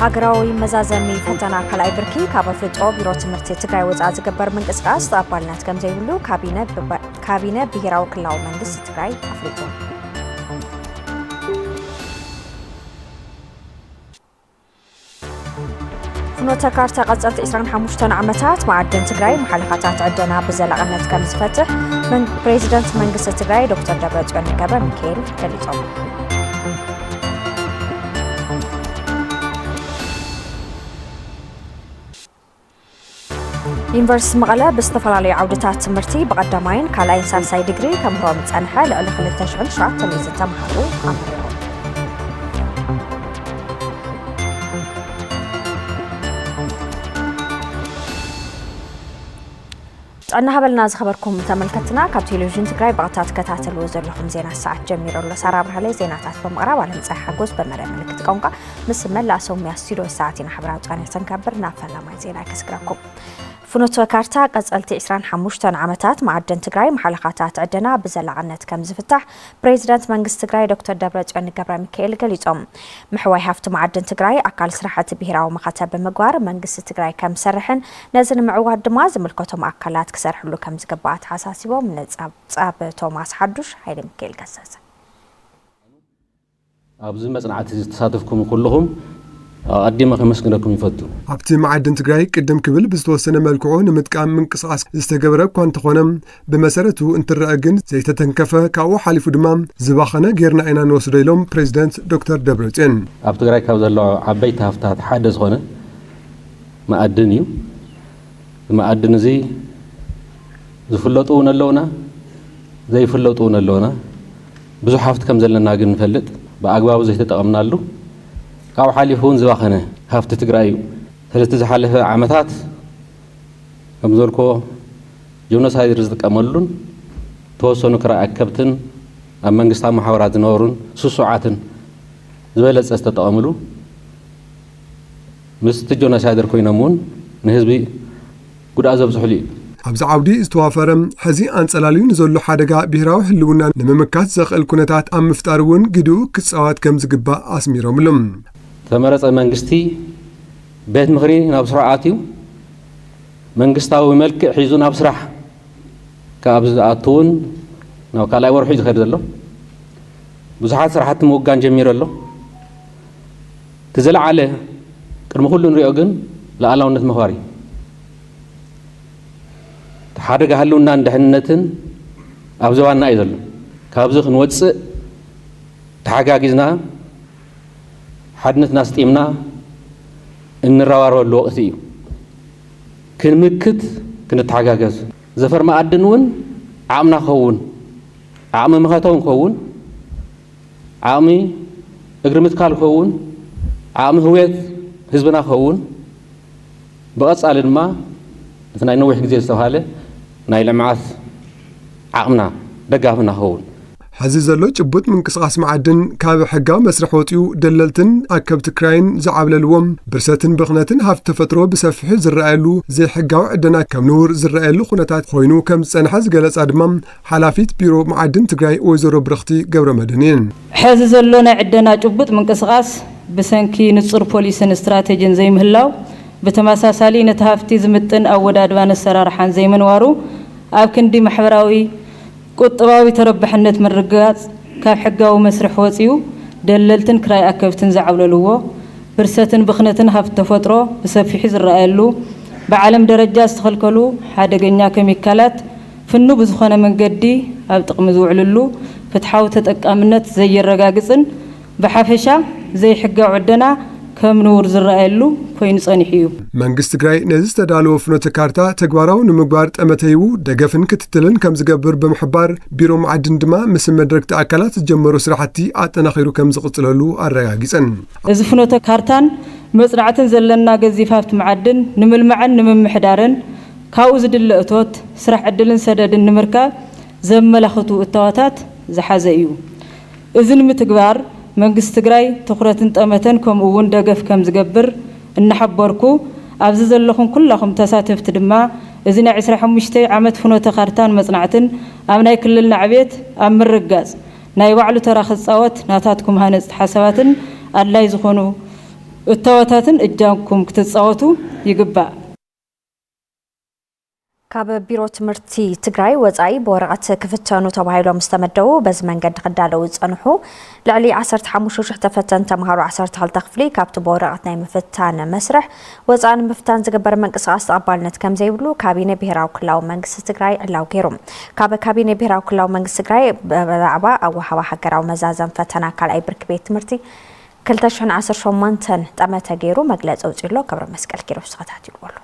ሃገራዊ መዛዘሚ ፈተና ካልኣይ ብርኪ ካብ ኣፍልጦ ቢሮ ትምህርቲ ትግራይ ወፃኢ ዝግበር ምንቅስቃስ ተቐባልነት ከም ዘይብሉ ካቢነ ብባ-፣ ካቢነ ብሄራዊ ክልላዊ መንግስቲ ትግራይ ኣፍሊጡ። ፍኖተ ካርታ ቀፀልቲ ዕስራን ሓሙሽተን ዓመታት መዓድን ትግራይ መሓለኻታት ዕደና ብዘላቕነት ከም ዝፈትሕ መን-፣ ፕሬዚደንት መንግስቲ ትግራይ ዶክተር ደብረፅዮን ገብረ ሚካኤል ገሊፆም። ዩኒቨርሲቲ መቐለ ብዝተፈላለዩ ዓውድታት ትምህርቲ ብቐዳማይን ካልኣይን ሳልሳይ ዲግሪ ከምህሮም ዝጸንሐ ልዕሊ ክልተ ሽሕን ትሽዓተ ሚእትን ተምሃሮ ኣመሪቖም። ጥዕና ሃበልና ዝኸበርኩም ተመልከትና፣ ካብ ቴሌቪዥን ትግራይ ብቐጥታ ትከታተልዎ ዘለኹም ዜና ሰዓት ጀሚሩ ኣሎ። ሳራ ኣብርሃለይ ዜናታት ብምቕራብ፣ ኣለምፀሐ ሓጎስ ብመርያ ምልክት ቋንቋ ምስ መላእ ሰውምያ ስቱዲዮ ሰዓት ኢና ሓበራዊ ጫንያ ተንከብር ናብ ፈላማይ ዜና ክስግረኩም። ፍኖተ ካርታ ቀጸልቲ ዕስራን ሓሙሽተን ዓመታት መዓድን ትግራይ መሓለኻታት ዕደና ብዘላቕነት ከም ዝፍታሕ ፕሬዚደንት መንግስቲ ትግራይ ዶክተር ደብረጽዮን ገብረ ሚካኤል ገሊጾም። ምሕዋይ ሃፍቲ መዓድን ትግራይ ኣካል ስራሕቲ ብሄራዊ መኸተ ብምግባር መንግስቲ ትግራይ ከም ዝሰርሕን ነዚ ንምዕዋት ድማ ዝምልከቶም ኣካላት ክሰርሕሉ ከም ዝግባእ ኣተሓሳሲቦም። ንጸብጻብ ቶማስ ሓዱሽ፣ ሃይለ ሚካኤል ገሰሰ። ኣብዚ መጽናዕቲ ዝተሳተፍኩም ኩልኹም ኣቐዲመ ከመስግነኩም ይፈቱ። ኣብቲ መዓድን ትግራይ ቅድም ክብል ብዝተወሰነ መልክዑ ንምጥቃም ምንቅስቓስ ዝተገበረ እኳ እንተኾነ፣ ብመሰረቱ እንትረአ ግን ዘይተተንከፈ፣ ካብኡ ሓሊፉ ድማ ዝባኸነ ጌርና ኢና ንወስዶ ኢሎም ፕሬዚደንት ዶክተር ደብረጽዮን። ኣብ ትግራይ ካብ ዘለዉ ዓበይቲ ሃፍትታት ሓደ ዝኾነ መኣድን እዩ። እዚ መኣድን እዚ ዝፍለጡ እውን ኣለውና፣ ዘይፍለጡ እውን ኣለውና። ብዙሕ ሃፍቲ ከም ዘለና ግን ንፈልጥ፣ ብኣግባቡ ዘይተጠቐምናሉ፣ ካብኡ ሓሊፉ እውን ዝባኸነ ሃፍቲ ትግራይ እዩ። ስለዚ ዝሓለፈ ዓመታት ከም ዝበልክዎ ጀኖሳይደር ዝጥቀመሉን ተወሰኑ ክራይ ኣከብትን ኣብ መንግስታዊ መሓውራት ዝነበሩን ስሱዓትን ዝበለጸ ዝተጠቐምሉ ምስቲ ጀኖሳይደር ኮይኖም እውን ንህዝቢ ጉድኣት ዘብፅሑሉ እዩ። ኣብዚ ዓውዲ ዝተዋፈረ ሕዚ ኣንጸላልዩ ንዘሎ ሓደጋ ብሄራዊ ህልውና ንምምካት ዘኽእል ኩነታት ኣብ ምፍጣር እውን ግድኡ ክጻወት ከም ዝግባእ ኣስሚሮምሉ። ዝተመረጸ መንግስቲ ቤት ምኽሪ ናብ ስራሕ ኣትዩ መንግስታዊ መልክዕ ሒዙ ናብ ስራሕ ካብ ዝኣቱ እውን ናብ ካልኣይ ወርሑ እዩ ዝኸይድ ዘሎ። ብዙሓት ስራሕቲ ምውጋን ጀሚሩ ኣሎ። እቲ ዝለዓለ ቅድሚ ኩሉ ንሪኦ ግን ሉዓላውነት ምኽባር እዩ። እቲ ሓደጋ ህልውናን ድሕንነትን ኣብ ዝባንና እዩ ዘሎ። ካብዚ ክንወፅእ ተሓጋጊዝና ሓድነትና ኣስጢምና እንረባረበሉ ወቕቲ እዩ። ክንምክት፣ ክንተሓጋገዝ። ዘፈር መኣድን እውን ዓቕምና ክኸውን፣ ዓቕሚ መኸተ እውን ክኸውን፣ ዓቕሚ እግሪ ምትካል ክኸውን፣ ዓቕሚ ህውየት ህዝብና ክኸውን፣ ብቐጻሊ ድማ እቲ ናይ ነዊሕ ግዜ ዝተባህለ ናይ ልምዓት ዓቕምና፣ ደጋፍና ክኸውን። ሕዚ ዘሎ ጭቡጥ ምንቅስቓስ መዓድን ካብ ሕጋዊ መስርሕ ወጺኡ ደለልትን ኣከብቲ ክራይን ዝዓብለልዎም ብርሰትን ብኽነትን ሃፍቲ ተፈጥሮ ብሰፊሑ ዝረኣየሉ ዘይሕጋዊ ዕደና ከም ንቡር ዝረኣየሉ ኩነታት ኮይኑ ከም ዝጸንሐ ዝገለጻ ድማ ሓላፊት ቢሮ መዓድን ትግራይ ወይዘሮ ብርኽቲ ገብረመድህን እየን። ሕዚ ዘሎ ናይ ዕደና ጭቡጥ ምንቅስቓስ ብሰንኪ ንጹር ፖሊስን ስትራተጂን ዘይምህላው፣ ብተመሳሳሊ ነቲ ሃፍቲ ዝምጥን ኣወዳድባን ኣሰራርሓን ዘይምንባሩ፣ ኣብ ክንዲ ማሕበራዊ ቁጠባዊ ተረባሕነት ምርግጋጽ፣ ካብ ሕጋዊ መስርሕ ወጺኡ ደለልትን ክራይ ኣከብትን ዝዓብለልዎ ብርሰትን ብኽነትን ሃፍቲ ተፈጥሮ ብሰፊሑ ዝረኣየሉ፣ ብዓለም ደረጃ ዝተኸልከሉ ሓደገኛ ኬሚካላት ፍኑ ብዝኾነ መንገዲ ኣብ ጥቕሚ ዝውዕልሉ፣ ፍትሓዊ ተጠቃምነት ዘየረጋግጽን ብሓፈሻ ዘይሕጋዊ ዕደና ከም ንቡር ዝረኣየሉ ኮይኑ ጸኒሑ እዩ። መንግስቲ ትግራይ ነዚ ዝተዳለወ ፍኖተ ካርታ ተግባራዊ ንምግባር ጠመተ ሂቡ ደገፍን ክትትልን ከም ዝገብር ብምሕባር፣ ቢሮ መዓድን ድማ ምስ መድረግቲ ኣካላት ዝጀመሩ ስራሕቲ ኣጠናኺሩ ከም ዝቕጽለሉ ኣረጋጊጸን። እዚ ፍኖተ ካርታን መጽናዕትን ዘለና ገዚፍ ሃፍቲ መዓድን ንምልማዕን ንምምሕዳርን ካብኡ ዝድለ እቶት፣ ስራሕ ዕድልን ሰደድን ንምርካብ ዘመላኽቱ እታወታት ዝሓዘ እዩ። እዚ ንምትግባር መንግስቲ ትግራይ ትኹረትን ጠመተን ከምኡ እውን ደገፍ ከም ዝገብር እናሓበርኩ፣ ኣብዚ ዘለኹም ኩላኹም ተሳተፍቲ ድማ እዚ ናይ ዕስራ ሓሙሽተ ዓመት ፍኖተ ካርታን መጽናዕትን ኣብ ናይ ክልልና ዕቤት ኣብ ምርግጋጽ ናይ ባዕሉ ተራ ክጻወት ናታትኩም ሃነጽቲ ሓሳባትን ኣድላይ ዝኾኑ እታወታትን እጃምኩም ክትጻወቱ ይግባእ። ካብ ቢሮ ትምህርቲ ትግራይ ወፃኢ ብወረቐት ክፍተኑ ተባሂሎም ዝተመደቡ በዚ መንገዲ ክዳለዉ ዝፀንሑ ልዕሊ ዓሰርተ ሓሙሽተ ሽሕ ተፈተን ተምሃሮ ዓሰርተ ክልተ ክፍሊ ካብቲ ብወረቐት ናይ ምፍታን መስርሕ ወፃኢ ንምፍታን ዝግበር ምንቅስቃስ ተቐባልነት ከምዘይብሉ ካቢኔ ብሄራዊ ክልላዊ መንግስቲ ትግራይ ዕላው ገይሩ። ካብ ካቢኔ ብሄራዊ ክልላዊ መንግስቲ ትግራይ ብዛዕባ ኣወሃባ ሃገራዊ መዛዘም ፈተና ካልኣይ ብርኪ ቤት ትምህርቲ ክልተ ሽሕን ዓሰርተ ሸሞንተን ጠመተ ገይሩ መግለፂ ኣውፂኡ ኣሎ። ገብረ መስቀል ኪሮስ ተኸታቲልዎ ኣሎ።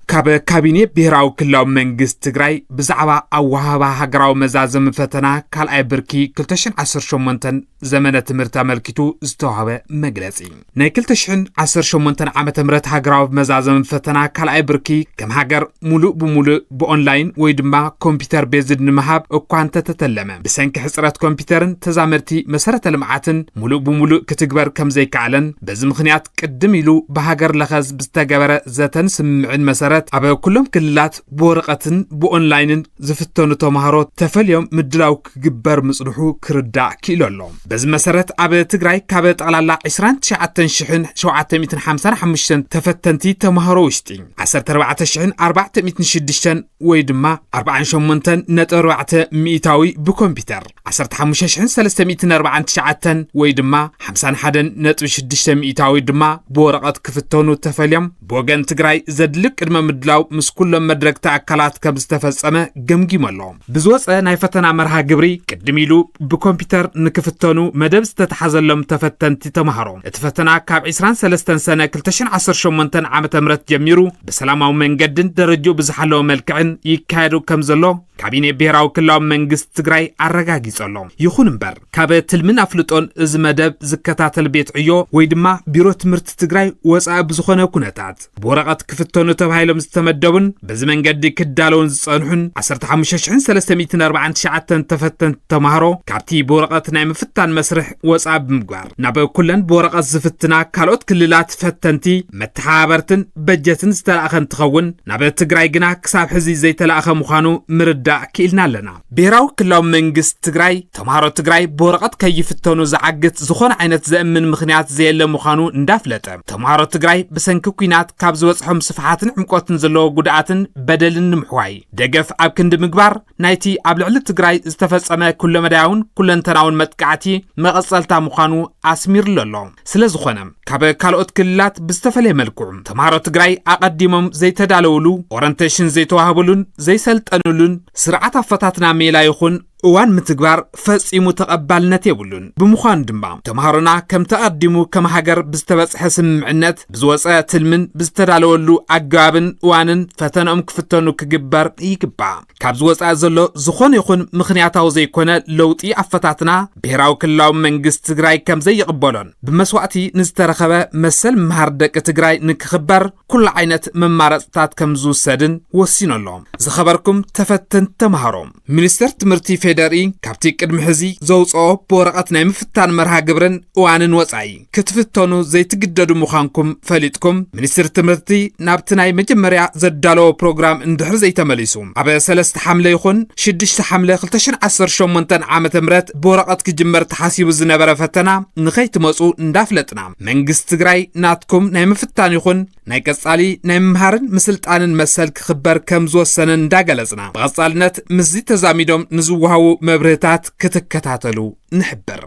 ካብ ካቢኔ ብሄራዊ ክልላዊ መንግስቲ ትግራይ ብዛዕባ ኣወሃባ ሃገራዊ መዛዘሚ ፈተና ካልኣይ ብርኪ ክልተ ሽሕን ዓሰርተ ሸሞንተን ዘመነ ትምህርቲ ኣመልኪቱ ዝተዋህበ መግለፂ። ናይ ክልተ ሽሕን ዓሰርተ ሸሞንተን ዓመተ ምህረት ሃገራዊ መዛዘሚ ፈተና ካልኣይ ብርኪ ከም ሃገር ሙሉእ ብሙሉእ ብኦንላይን ወይ ድማ ኮምፒውተር ቤዝድ ንምሃብ እኳ እንተተተለመ፣ ብሰንኪ ሕፅረት ኮምፒውተርን ተዛመድቲ መሰረተ ልምዓትን ሙሉእ ብሙሉእ ክትግበር ከም ዘይከኣለን፣ በዚ ምኽንያት ቅድም ኢሉ ብሃገር ለኸ ዝተገበረ ዘተን ስምምዕን መሰረት ኣብ ኩሎም ክልላት ብወረቐትን ብኦንላይንን ዝፍተኑ ተምሃሮ ተፈልዮም ምድላው ክግበር ምፅንሑ ክርዳእ ክኢሉ ኣሎ። በዚ መሰረት ኣብ ትግራይ ካብ ጠቕላላ ዕስራን ትሽዓተን ሽሕን ሸውዓተ ሚእትን ሓምሳን ሓሙሽተን ተፈተንቲ ተምሃሮ ውሽጢ ዓሰርተ ኣርባዕተ ሽሕን ኣርባዕተ ሚእትን ሽዱሽተን ወይ ድማ ኣርባዓን ሸሞንተን ነጥቢ ኣርባዕተ ሚእታዊ ብኮምፒውተር፣ ዓሰርተ ሓሙሽተ ሽሕን ሰለስተ ሚእትን ኣርባዓን ትሽዓተን ወይ ድማ ሓምሳን ሓደን ነጥቢ ሽዱሽተ ሚእታዊ ድማ ብወረቐት ክፍተኑ ተፈልዮም ብወገን ትግራይ ዘድሊ ቅድመ ምድላው ምስ ኩሎም መድረግቲ ኣካላት ከም ዝተፈጸመ ገምጊሙ ኣሎ። ብዝወፀ ናይ ፈተና መርሃ ግብሪ ቅድም ኢሉ ብኮምፒውተር ንክፍተኑ መደብ ዝተተሓዘሎም ተፈተንቲ ተምሃሮ እቲ ፈተና ካብ ዕስራን ሰለስተን ሰነ ክልተ ሽሕን ዓሰርተ ሸሞንተን ዓመተ ምህረት ጀሚሩ ብሰላማዊ መንገድን ደረጅኡ ብዝሓለወ መልክዕን ይካየዱ ከም ዘሎ ካቢኔ ብሄራዊ ክልላዊ መንግስቲ ትግራይ ኣረጋጊጹ ኣሎ። ይኹን እምበር ካብ ትልምን ኣፍልጦን እዚ መደብ ዝከታተል ቤት ዕዮ ወይ ድማ ቢሮ ትምህርቲ ትግራይ ወፃኢ ብዝኾነ ኩነታት ብወረቐት ክፍተኑ ተባሂሎም ዝተመደቡን በዚ መንገዲ ክዳለውን ዝፀንሑን ዓሰርተ ሓሙሽተ ሽሕን ሰለስተ ሚእትን ኣርባዓን ትሽዓተን ተፈተንቲ ተምሃሮ ካብቲ ብወረቐት ናይ ምፍታን መስርሕ ወፃኢ ብምግባር ናብ ኩለን ብወረቐት ዝፍትና ካልኦት ክልላት ፈተንቲ መተሓባበርትን በጀትን ዝተላእኸ እንትኸውን ናብ ትግራይ ግና ክሳብ ሕዚ ዘይተላእኸ ምዃኑ ምርዳእ ክኢልና ኣለና። ብሄራዊ ክልላዊ መንግስቲ ትግራይ ተምሃሮ ትግራይ ብወረቐት ከይፍተኑ ዝዓግት ዝኾነ ዓይነት ዘእምን ምኽንያት ዘየለ ምዃኑ እንዳፍለጠ፣ ተምሃሮ ትግራይ ብሰንኪ ኲናት ካብ ዝበፅሖም ስፍሓትን ዕምቆትን ዘለዎ ጉድኣትን በደልን ንምሕዋይ ደገፍ ኣብ ክንዲ ምግባር ናይቲ ኣብ ልዕሊ ትግራይ ዝተፈጸመ ኩለመዳያውን ኩለንተናውን መጥቃዕቲ መቐጸልታ ምዃኑ ኣስሚርሉ ኣሎ። ስለ ዝኾነ ካብ ካልኦት ክልላት ብዝተፈለየ መልክዑ ተምሃሮ ትግራይ ኣቐዲሞም ዘይተዳለውሉ፣ ኦረንቴሽን ዘይተዋህብሉን ዘይሰልጠንሉን ስርዓት ኣፈታትና ሜላ ይኹን እዋን ምትግባር ፈጺሙ ተቐባልነት የብሉን። ብምዃኑ ድማ ተምሃሮና ከምቲ ኣቐዲሙ ከም ሃገር ብዝተበጽሐ ስምምዕነት ብዝወጸ ትልምን ብዝተዳለወሉ ኣገባብን እዋንን ፈተንኦም ክፍተኑ ክግበር ይግባእ። ካብዚ ወፃኢ ዘሎ ዝኾነ ይኹን ምኽንያታዊ ዘይኮነ ለውጢ ኣፈታትና ብሄራዊ ክልላዊ መንግስቲ ትግራይ ከም ዘይቕበሎን ብመስዋእቲ ንዝተረኸበ መሰል ምምሃር ደቂ ትግራይ ንክኽበር ኩሉ ዓይነት መማረፅታት ከም ዝውሰድን ወሲኑ ኣሎ። ዝኸበርኩም ተፈተንቲ ተምሃሮ፣ ሚኒስቴር ትምህርቲ ፌዴሪኢ ካብቲ ቅድሚ ሕዚ ዘውፅኦ ብወረቐት ናይ ምፍታን መርሃ ግብርን እዋንን ወፃኢ ክትፍተኑ ዘይትግደዱ ምዃንኩም ፈሊጥኩም፣ ሚኒስትሪ ትምህርቲ ናብቲ ናይ መጀመርያ ዘዳለዎ ፕሮግራም እንድሕር ዘይተመሊሱ፣ ኣብ ሰለስተ ሓምለ ይኹን ሽዱሽተ ሓምለ ክልተ ሽሕን ዓሰርተ ሸሞንተን ዓመተ ምህረት ብወረቐት ክጅመር ተሓሲቡ ዝነበረ ፈተና ንኸይትመፁ እንዳፍለጥና፣ መንግስቲ ትግራይ ናትኩም ናይ ምፍታን ይኹን ናይ ቀጻሊ ናይ ምምሃርን ምስልጣንን መሰል ክኽበር ከም ዝወሰነ እንዳገለጽና፣ ብቐጻልነት ምስዚ ተዛሚዶም ንዝወሃቡ መብርህታት ክትከታተሉ ንሕብር።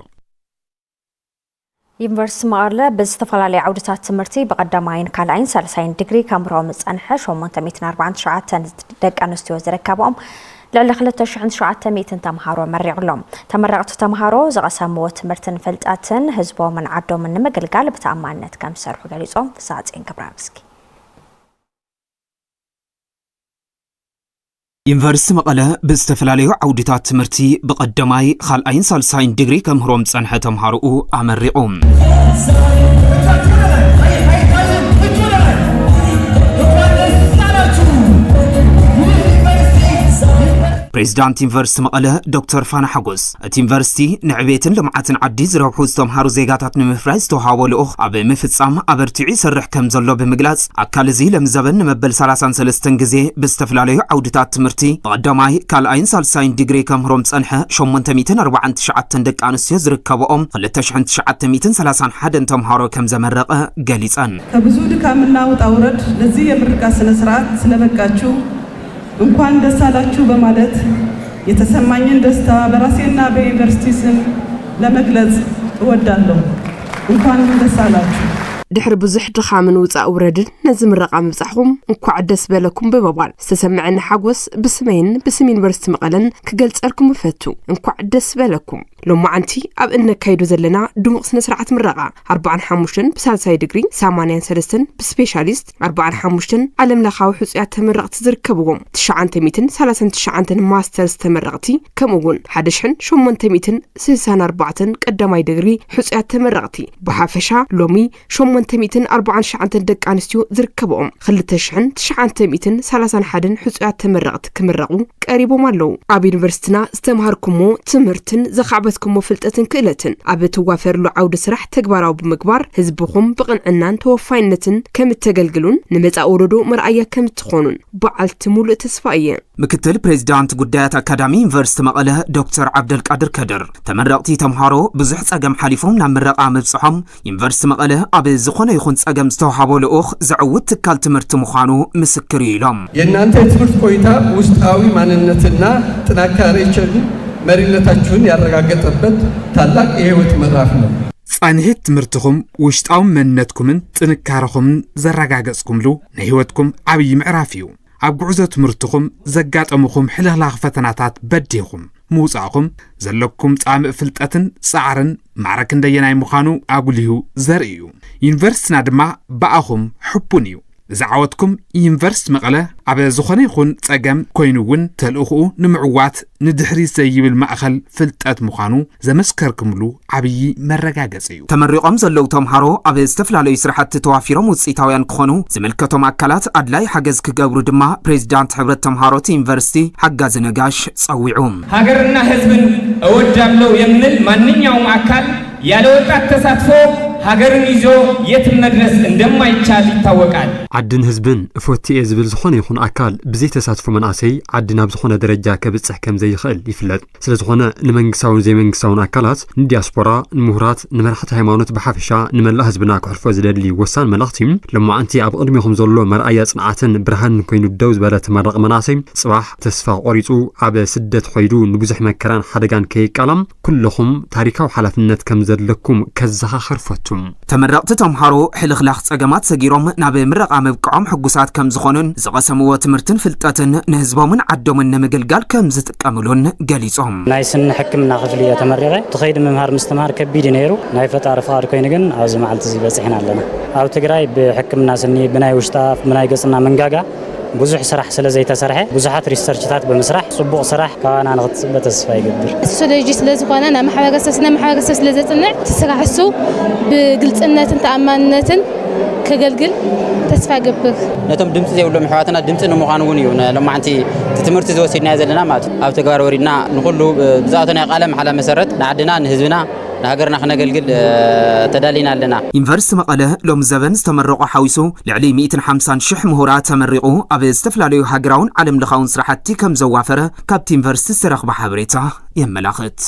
ዩኒቨርሲቲ መቐለ ብዝተፈላለዩ ዓውድታት ትምህርቲ ብቐዳማይን ካልኣይን ሳልሳይን ዲግሪ ከምህሮም ዝጸንሐ ሸሞንተ ሚእትን ኣርባዓን ትሽዓተን ደቂ ኣንስትዮ ዝርከብኦም ልዕሊ ክልተ ሽሕን ትሽዓተ ሚእትን ተምሃሮ መሪቑሎም። ተመረቕቲ ተምሃሮ ዝቐሰምዎ ትምህርትን ፍልጠትን ህዝቦምን ዓዶምን ንምግልጋል ብተኣማንነት ከም ዝሰርሑ ገሊጾም። ፍስሃጽዮን ገብረኣብስኪ። ዩኒቨርሲቲ መቐለ ብዝተፈላለዩ ዓውድታት ትምህርቲ ብቐዳማይ፣ ካልኣይን ሳልሳይን ዲግሪ ከምህሮም ዝጸንሐ ተምሃሮኡ ኣመሪቑ። ፕሬዚዳንት ዩኒቨርሲቲ መቐለ ዶክተር ፋና ሓጎስ፣ እቲ ዩኒቨርሲቲ ንዕቤትን ልምዓትን ዓዲ ዝረብሑ ዝተምሃሩ ዜጋታት ንምፍራይ ዝተውሃቦ ልኡኽ ኣብ ምፍጻም ኣበርቲዑ ይሰርሕ ከም ዘሎ ብምግላጽ፣ ኣካል እዚ ለምዘበን ንመበል ሰላሳን ሰለስተን ግዜ ብዝተፈላለዩ ዓውድታት ትምህርቲ ብቐዳማይ፣ ካልኣይን ሳልሳይን ዲግሪ ከምህሮም ዝጸንሐ ሸሞንተ ሚእትን ኣርባዓን ትሽዓተን ደቂ ኣንስትዮ ዝርከብኦም ክልተ ሽሕን ትሽዓተ ሚእትን ሰላሳን ሓደን ተምሃሮ ከም ዘመረቐ ገሊጸን። ከብዙ ድካምና ውጣ ውረድ ለዚህ የምርቃ ስነ ስርዓት ስለበቃችሁ እንኳን ደስ አላችሁ በማለት የተሰማኝን ደስታ በራሴና በዩኒቨርሲቲ ስም ለመግለጽ እወዳለሁ። እንኳን ደስ አላችሁ። ድሕሪ ብዙሕ ድኻምን ውጻእ ውረድን ነዚ ምረቓ ምብጻሕኹም እንኳዕ ደስ በለኩም ብምባል ዝተሰምዐኒ ሓጎስ ብስመይን ብስም ዩኒቨርሲቲ መቐለን ክገልጸልኩም እፈቱ። እንኳዕ ደስ በለኩም። ሎማዓንቲ ኣብ እነካይዶ ዘለና ድሙቕ ስነ ስርዓት ምረቓ፣ ኣርባዓን ሓሙሽተን ብሳልሳይ ዲግሪ፣ ሰማንያን ሰለስተን ብስፔሻሊስት፣ ኣርባዓን ሓሙሽተን ዓለም ለኻዊ ሕጹያት ተመረቕቲ ዝርከብዎም፣ ትሽዓተ ሚእትን ሰላሳን ትሽዓተን ማስተርስ ተመረቕቲ፣ ከምኡ እውን ሓደ ሽሕን ሸሞንተ ሚእትን ስልሳን ኣርባዕተን ቀዳማይ ዲግሪ ሕጹያት ተመረቕቲ፣ ብሓፈሻ ሎሚ ሸሞንተ ሚእትን ኣርባዓን ትሽዓተን ደቂ ኣንስትዮ ዝርከብኦም፣ ክልተ ሽሕን ትሽዓተ ሚእትን ሰላሳን ሓደን ሕጹያት ተመረቕቲ ክምረቑ ቀሪቦም ኣለዉ። ኣብ ዩኒቨርሲቲና ዝተምሃርኩሞ ትምህርትን ዘኻዕበትኩሞ ፍልጠትን ክእለትን ኣብ እትዋፈርሉ ዓውዲ ስራሕ ተግባራዊ ብምግባር፣ ህዝብኹም ብቕንዕናን ተወፋይነትን ከም እተገልግሉን ንመጻኢ ወለዶ መርኣያ ከም እትኾኑን በዓልቲ ሙሉእ ተስፋ እየ። ምክትል ፕሬዚዳንት ጉዳያት ኣካዳሚ ዩኒቨርሲቲ መቐለ ዶክተር ዓብደልቃድር ከድር፣ ተመረቕቲ ተምሃሮ ብዙሕ ጸገም ሓሊፎም ናብ ምረቓ ምብጽሖም፣ ዩኒቨርሲቲ መቐለ ኣብ ዝኾነ ይኹን ጸገም ዝተውሃቦ ልኡኽ ዘዕውት ትካል ትምህርቲ ምዃኑ ምስክር እዩ ኢሎም። የእናንተ የትምህርት ቆይታ ውስጣዊ ማንነትና ጥንካሬችን መሪነታችሁን ያረጋገጠበት ታላቅ የህይወት ምዕራፍ ነው። ጻንሒት ትምህርትኹም ውሽጣዊ መንነትኩምን ጥንካረኹምን ዘረጋገጽኩምሉ ናይ ህይወትኩም ዓብዪ ምዕራፍ እዩ። ኣብ ጉዕዞ ትምህርትኹም ዘጋጠሙኹም ሕልኽላኽ ፈተናታት በዲህኹም ምውጻእኹም ዘለኩም ጻምእ ፍልጠትን ጻዕርን ማዕረ ክንደየናይ ምዃኑ ኣጉሊሁ ዘርኢ እዩ። ዩኒቨርሲቲና ድማ ብኣኹም ሕቡን እዩ። እዚ ዓወትኩም ዩኒቨርሲቲ መቐለ ኣብ ዝኾነ ይኹን ጸገም ኮይኑ እውን ተልእኹኡ ንምዕዋት ንድሕሪት ዘይብል ማእኸል ፍልጠት ምዃኑ ዘመስከርኩምሉ ዓብዪ መረጋገጺ እዩ። ተመሪቖም ዘለዉ ተምሃሮ ኣብ ዝተፈላለዩ ስራሕቲ ተዋፊሮም ውፅኢታውያን ክኾኑ ዝምልከቶም ኣካላት ኣድላይ ሓገዝ ክገብሩ ድማ ፕሬዚዳንት ሕብረት ተምሃሮ እቲ ዩኒቨርሲቲ ሓጋዚ ነጋሽ ጸዊዑ። ሀገርና ህዝብን እወዳለሁ የሚል ማንኛውም አካል ያለ ወጣት ተሳትፎ ሀገርን ይዞ የትም መድረስ እንደማይቻል ይታወቃል። ዓድን ህዝብን እፈቱ እየ ዝብል ዝኾነ ይኹን ኣካል ብዘይ ተሳትፎ መናእሰይ ዓዲ ናብ ዝኾነ ደረጃ ከብጽሕ ከም ዘይኽእል ይፍለጥ። ስለ ዝኾነ ንመንግስታውን ዘይመንግስታውን ኣካላት፣ ንዲያስፖራ፣ ንምሁራት፣ ንመራሕቲ ሃይማኖት ብሓፈሻ ንመላእ ህዝብና ከሕልፎ ዝደሊ ወሳኒ መልእኽቲ፣ ሎማዓንቲ ኣብ ቅድሜኹም ዘሎ መርኣያ ጽንዓትን ብርሃንን ኮይኑ ደው ዝበለ ተመራቒ መናእሰይ፣ ጽባሕ ተስፋ ቆሪጹ ኣብ ስደት ኾይዱ ንብዙሕ መከራን ሓደጋን ከይቃላም ኩልኹም ታሪካዊ ሓላፍነት ከም ዘለኩም ከዘኻኽር ፈቱ። ተመረቕቲ ተምሃሮ ሕልኽላኽ ጸገማት ሰጊሮም ናብ ምረቓ ምብቅዖም ሕጉሳት ከም ዝኾኑን ዝቐሰምዎ ትምህርትን ፍልጠትን ንህዝቦምን ዓዶምን ንምግልጋል ከም ዝጥቀምሉን ገሊጾም። ናይ ስኒ ሕክምና ክፍሊ እየ ተመሪቐ። እቲ ኸይዲ ምምሃር ምስትምሃር ከቢድ እዩ ነይሩ። ናይ ፈጣሪ ፍቓድ ኮይኑ ግን ኣብዚ መዓልቲ እዚ በፂሕና ኣለና። ኣብ ትግራይ ብሕክምና ስኒ፣ ብናይ ውሽጣ፣ ብናይ ገፅና መንጋጋ ብዙሕ ስራሕ ስለ ዘይተሰርሐ፣ ብዙሓት ሪሰርችታት ብምስራሕ፣ ጽቡቕ ስራሕ ካባና ንኽትጽበ ተስፋ ይገብር። ሶሲዮሎጂ ስለ ዝኾነ፣ ናብ ማሕበረሰብ፣ ስነ ማሕበረሰብ ስለ ዘጽንዕ፣ እቲ ስራሕ እሱ ብግልጽነትን ተኣማንነትን ከገልግል ተስፋ እገብር። ነቶም ድምጺ ዘይብሎም ኣሕዋትና ድምጺ ንምዃን እውን እዩ፣ ን-፣ ሎማዕንቲ እቲ ትምህርቲ ዝወሲድናዮ ዘለና ማለት እዩ። ኣብ ተግባር ወሪድና ንኹሉ፣ ብ-፣ ብዝኣተናዮ ቃለ መሓላ መሰረት ንዓድና፣ ንህዝብና፣ ንሃገርና ክነገልግል፣ እ፣ ተዳሊና ኣለና። ዩኒቨርሲቲ መቐለ ሎሚ ዘበን ዝተመረቑ ሓዊሱ ልዕሊ ሚእትን ሓምሳን ሽሕ ምሁራት ተመሪቑ ኣብ ዝተፈላለዩ ሃገራውን ዓለም ለኻውን ስራሕቲ ከም ዘዋፈረ ካብቲ ዩኒቨርሲቲ ዝተረኽበ ሓበሬታ የመላኽት።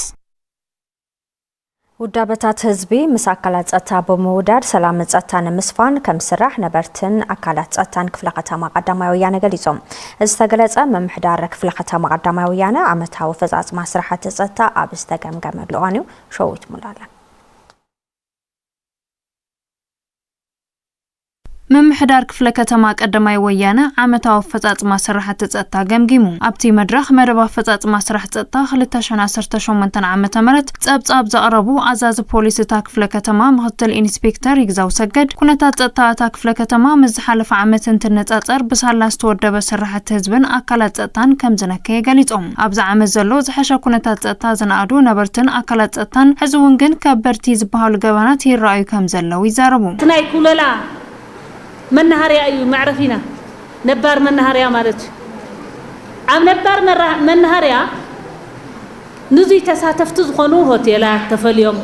ውዳበታት ህዝቢ ምስ ኣካላት ጸጥታ ብምውዳድ ሰላምን ጸጥታን ንምስፋን ከም ዝስራሕ ነበርትን ኣካላት ጸጥታን ክፍለ ከተማ ቀዳማይ ወያነ ገሊጾም። እዚ ዝተገለጸ ምምሕዳር ክፍለ ከተማ ቀዳማይ ወያነ ዓመታዊ ኣፈጻጽማ ስራሕቲ ጸጥታ ኣብ ዝተገምገመሉ እዋን እዩ። ሸዊት ሙላለን። ምምሕዳር ክፍለ ከተማ ቀዳማይ ወያነ ዓመታዊ ኣፈጻጽማ ስራሕቲ ጸጥታ ገምጊሙ። ኣብቲ መድረኽ መደብ ኣፈጻጽማ ስራሕ ጸጥታ ክልተ ሽሕን ዓሰርተ ሸሞንተን ዓመተ ምህረት ጸብጻብ ዘቕረቡ ኣዛዚ ፖሊስ እታ ክፍለ ከተማ ምኽትል ኢንስፔክተር ይግዛው ሰገድ፣ ኩነታት ጸጥታ እታ ክፍለ ከተማ ምስ ዝሓለፈ ዓመት እንትነጻጸር ብሳላ ዝተወደበ ስራሕቲ ህዝብን ኣካላት ጸጥታን ከም ዝነከየ ገሊጾም። ኣብዚ ዓመት ዘሎ ዝሐሸ ኩነታት ጸጥታ ዝነኣዱ ነበርትን ኣካላት ጸጥታን ሕዚ እውን ግን ከበድቲ ዝበሃሉ ገበናት ይረኣዩ ከም ዘለዉ ይዛረቡ። እቲ ናይ ኩለላ መናሃርያ እዩ መዕረፊና፣ ነባር መናሃርያ ማለት እዩ። ኣብ ነባር መራ- መናሃርያ ንዙይ ተሳተፍቲ ዝኾኑ ሆቴላት ተፈልዮም፣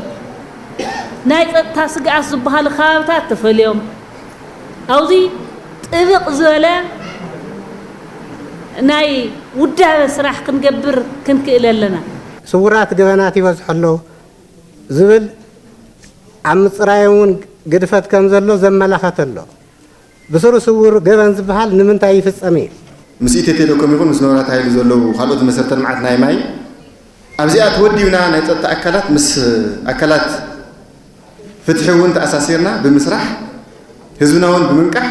ናይ ጸጥታ ስግኣት ዝበሃሉ ከባብታት ተፈልዮም፣ ኣብዚ ጥብቕ ዝበለ ናይ ውዳበ ስራሕ ክንገብር ክንክእል ኣለና። ስውራት ገበናት ይበዝሑ ኣለዉ ዝብል ኣብ ምጽራዮም እውን ግድፈት ከም ዘሎ ዘመላኸተ ኣሎ። ብስሩ ስውር ገበን ዝበሃል ንምንታይ ይፍጸም እዩ? ምስ ኢትዮ ቴሌኮም ይኹን ምስ መብራት ሃይሊ ዘለዉ ካልኦት መሰረተ ልምዓት ናይ ማይ ኣብዚኣ ተወዲብና ናይ ጸጥታ ኣካላት ምስ ኣካላት ፍትሒ እውን ተኣሳሲርና ብምስራሕ ህዝብና እውን ብምንቃሕ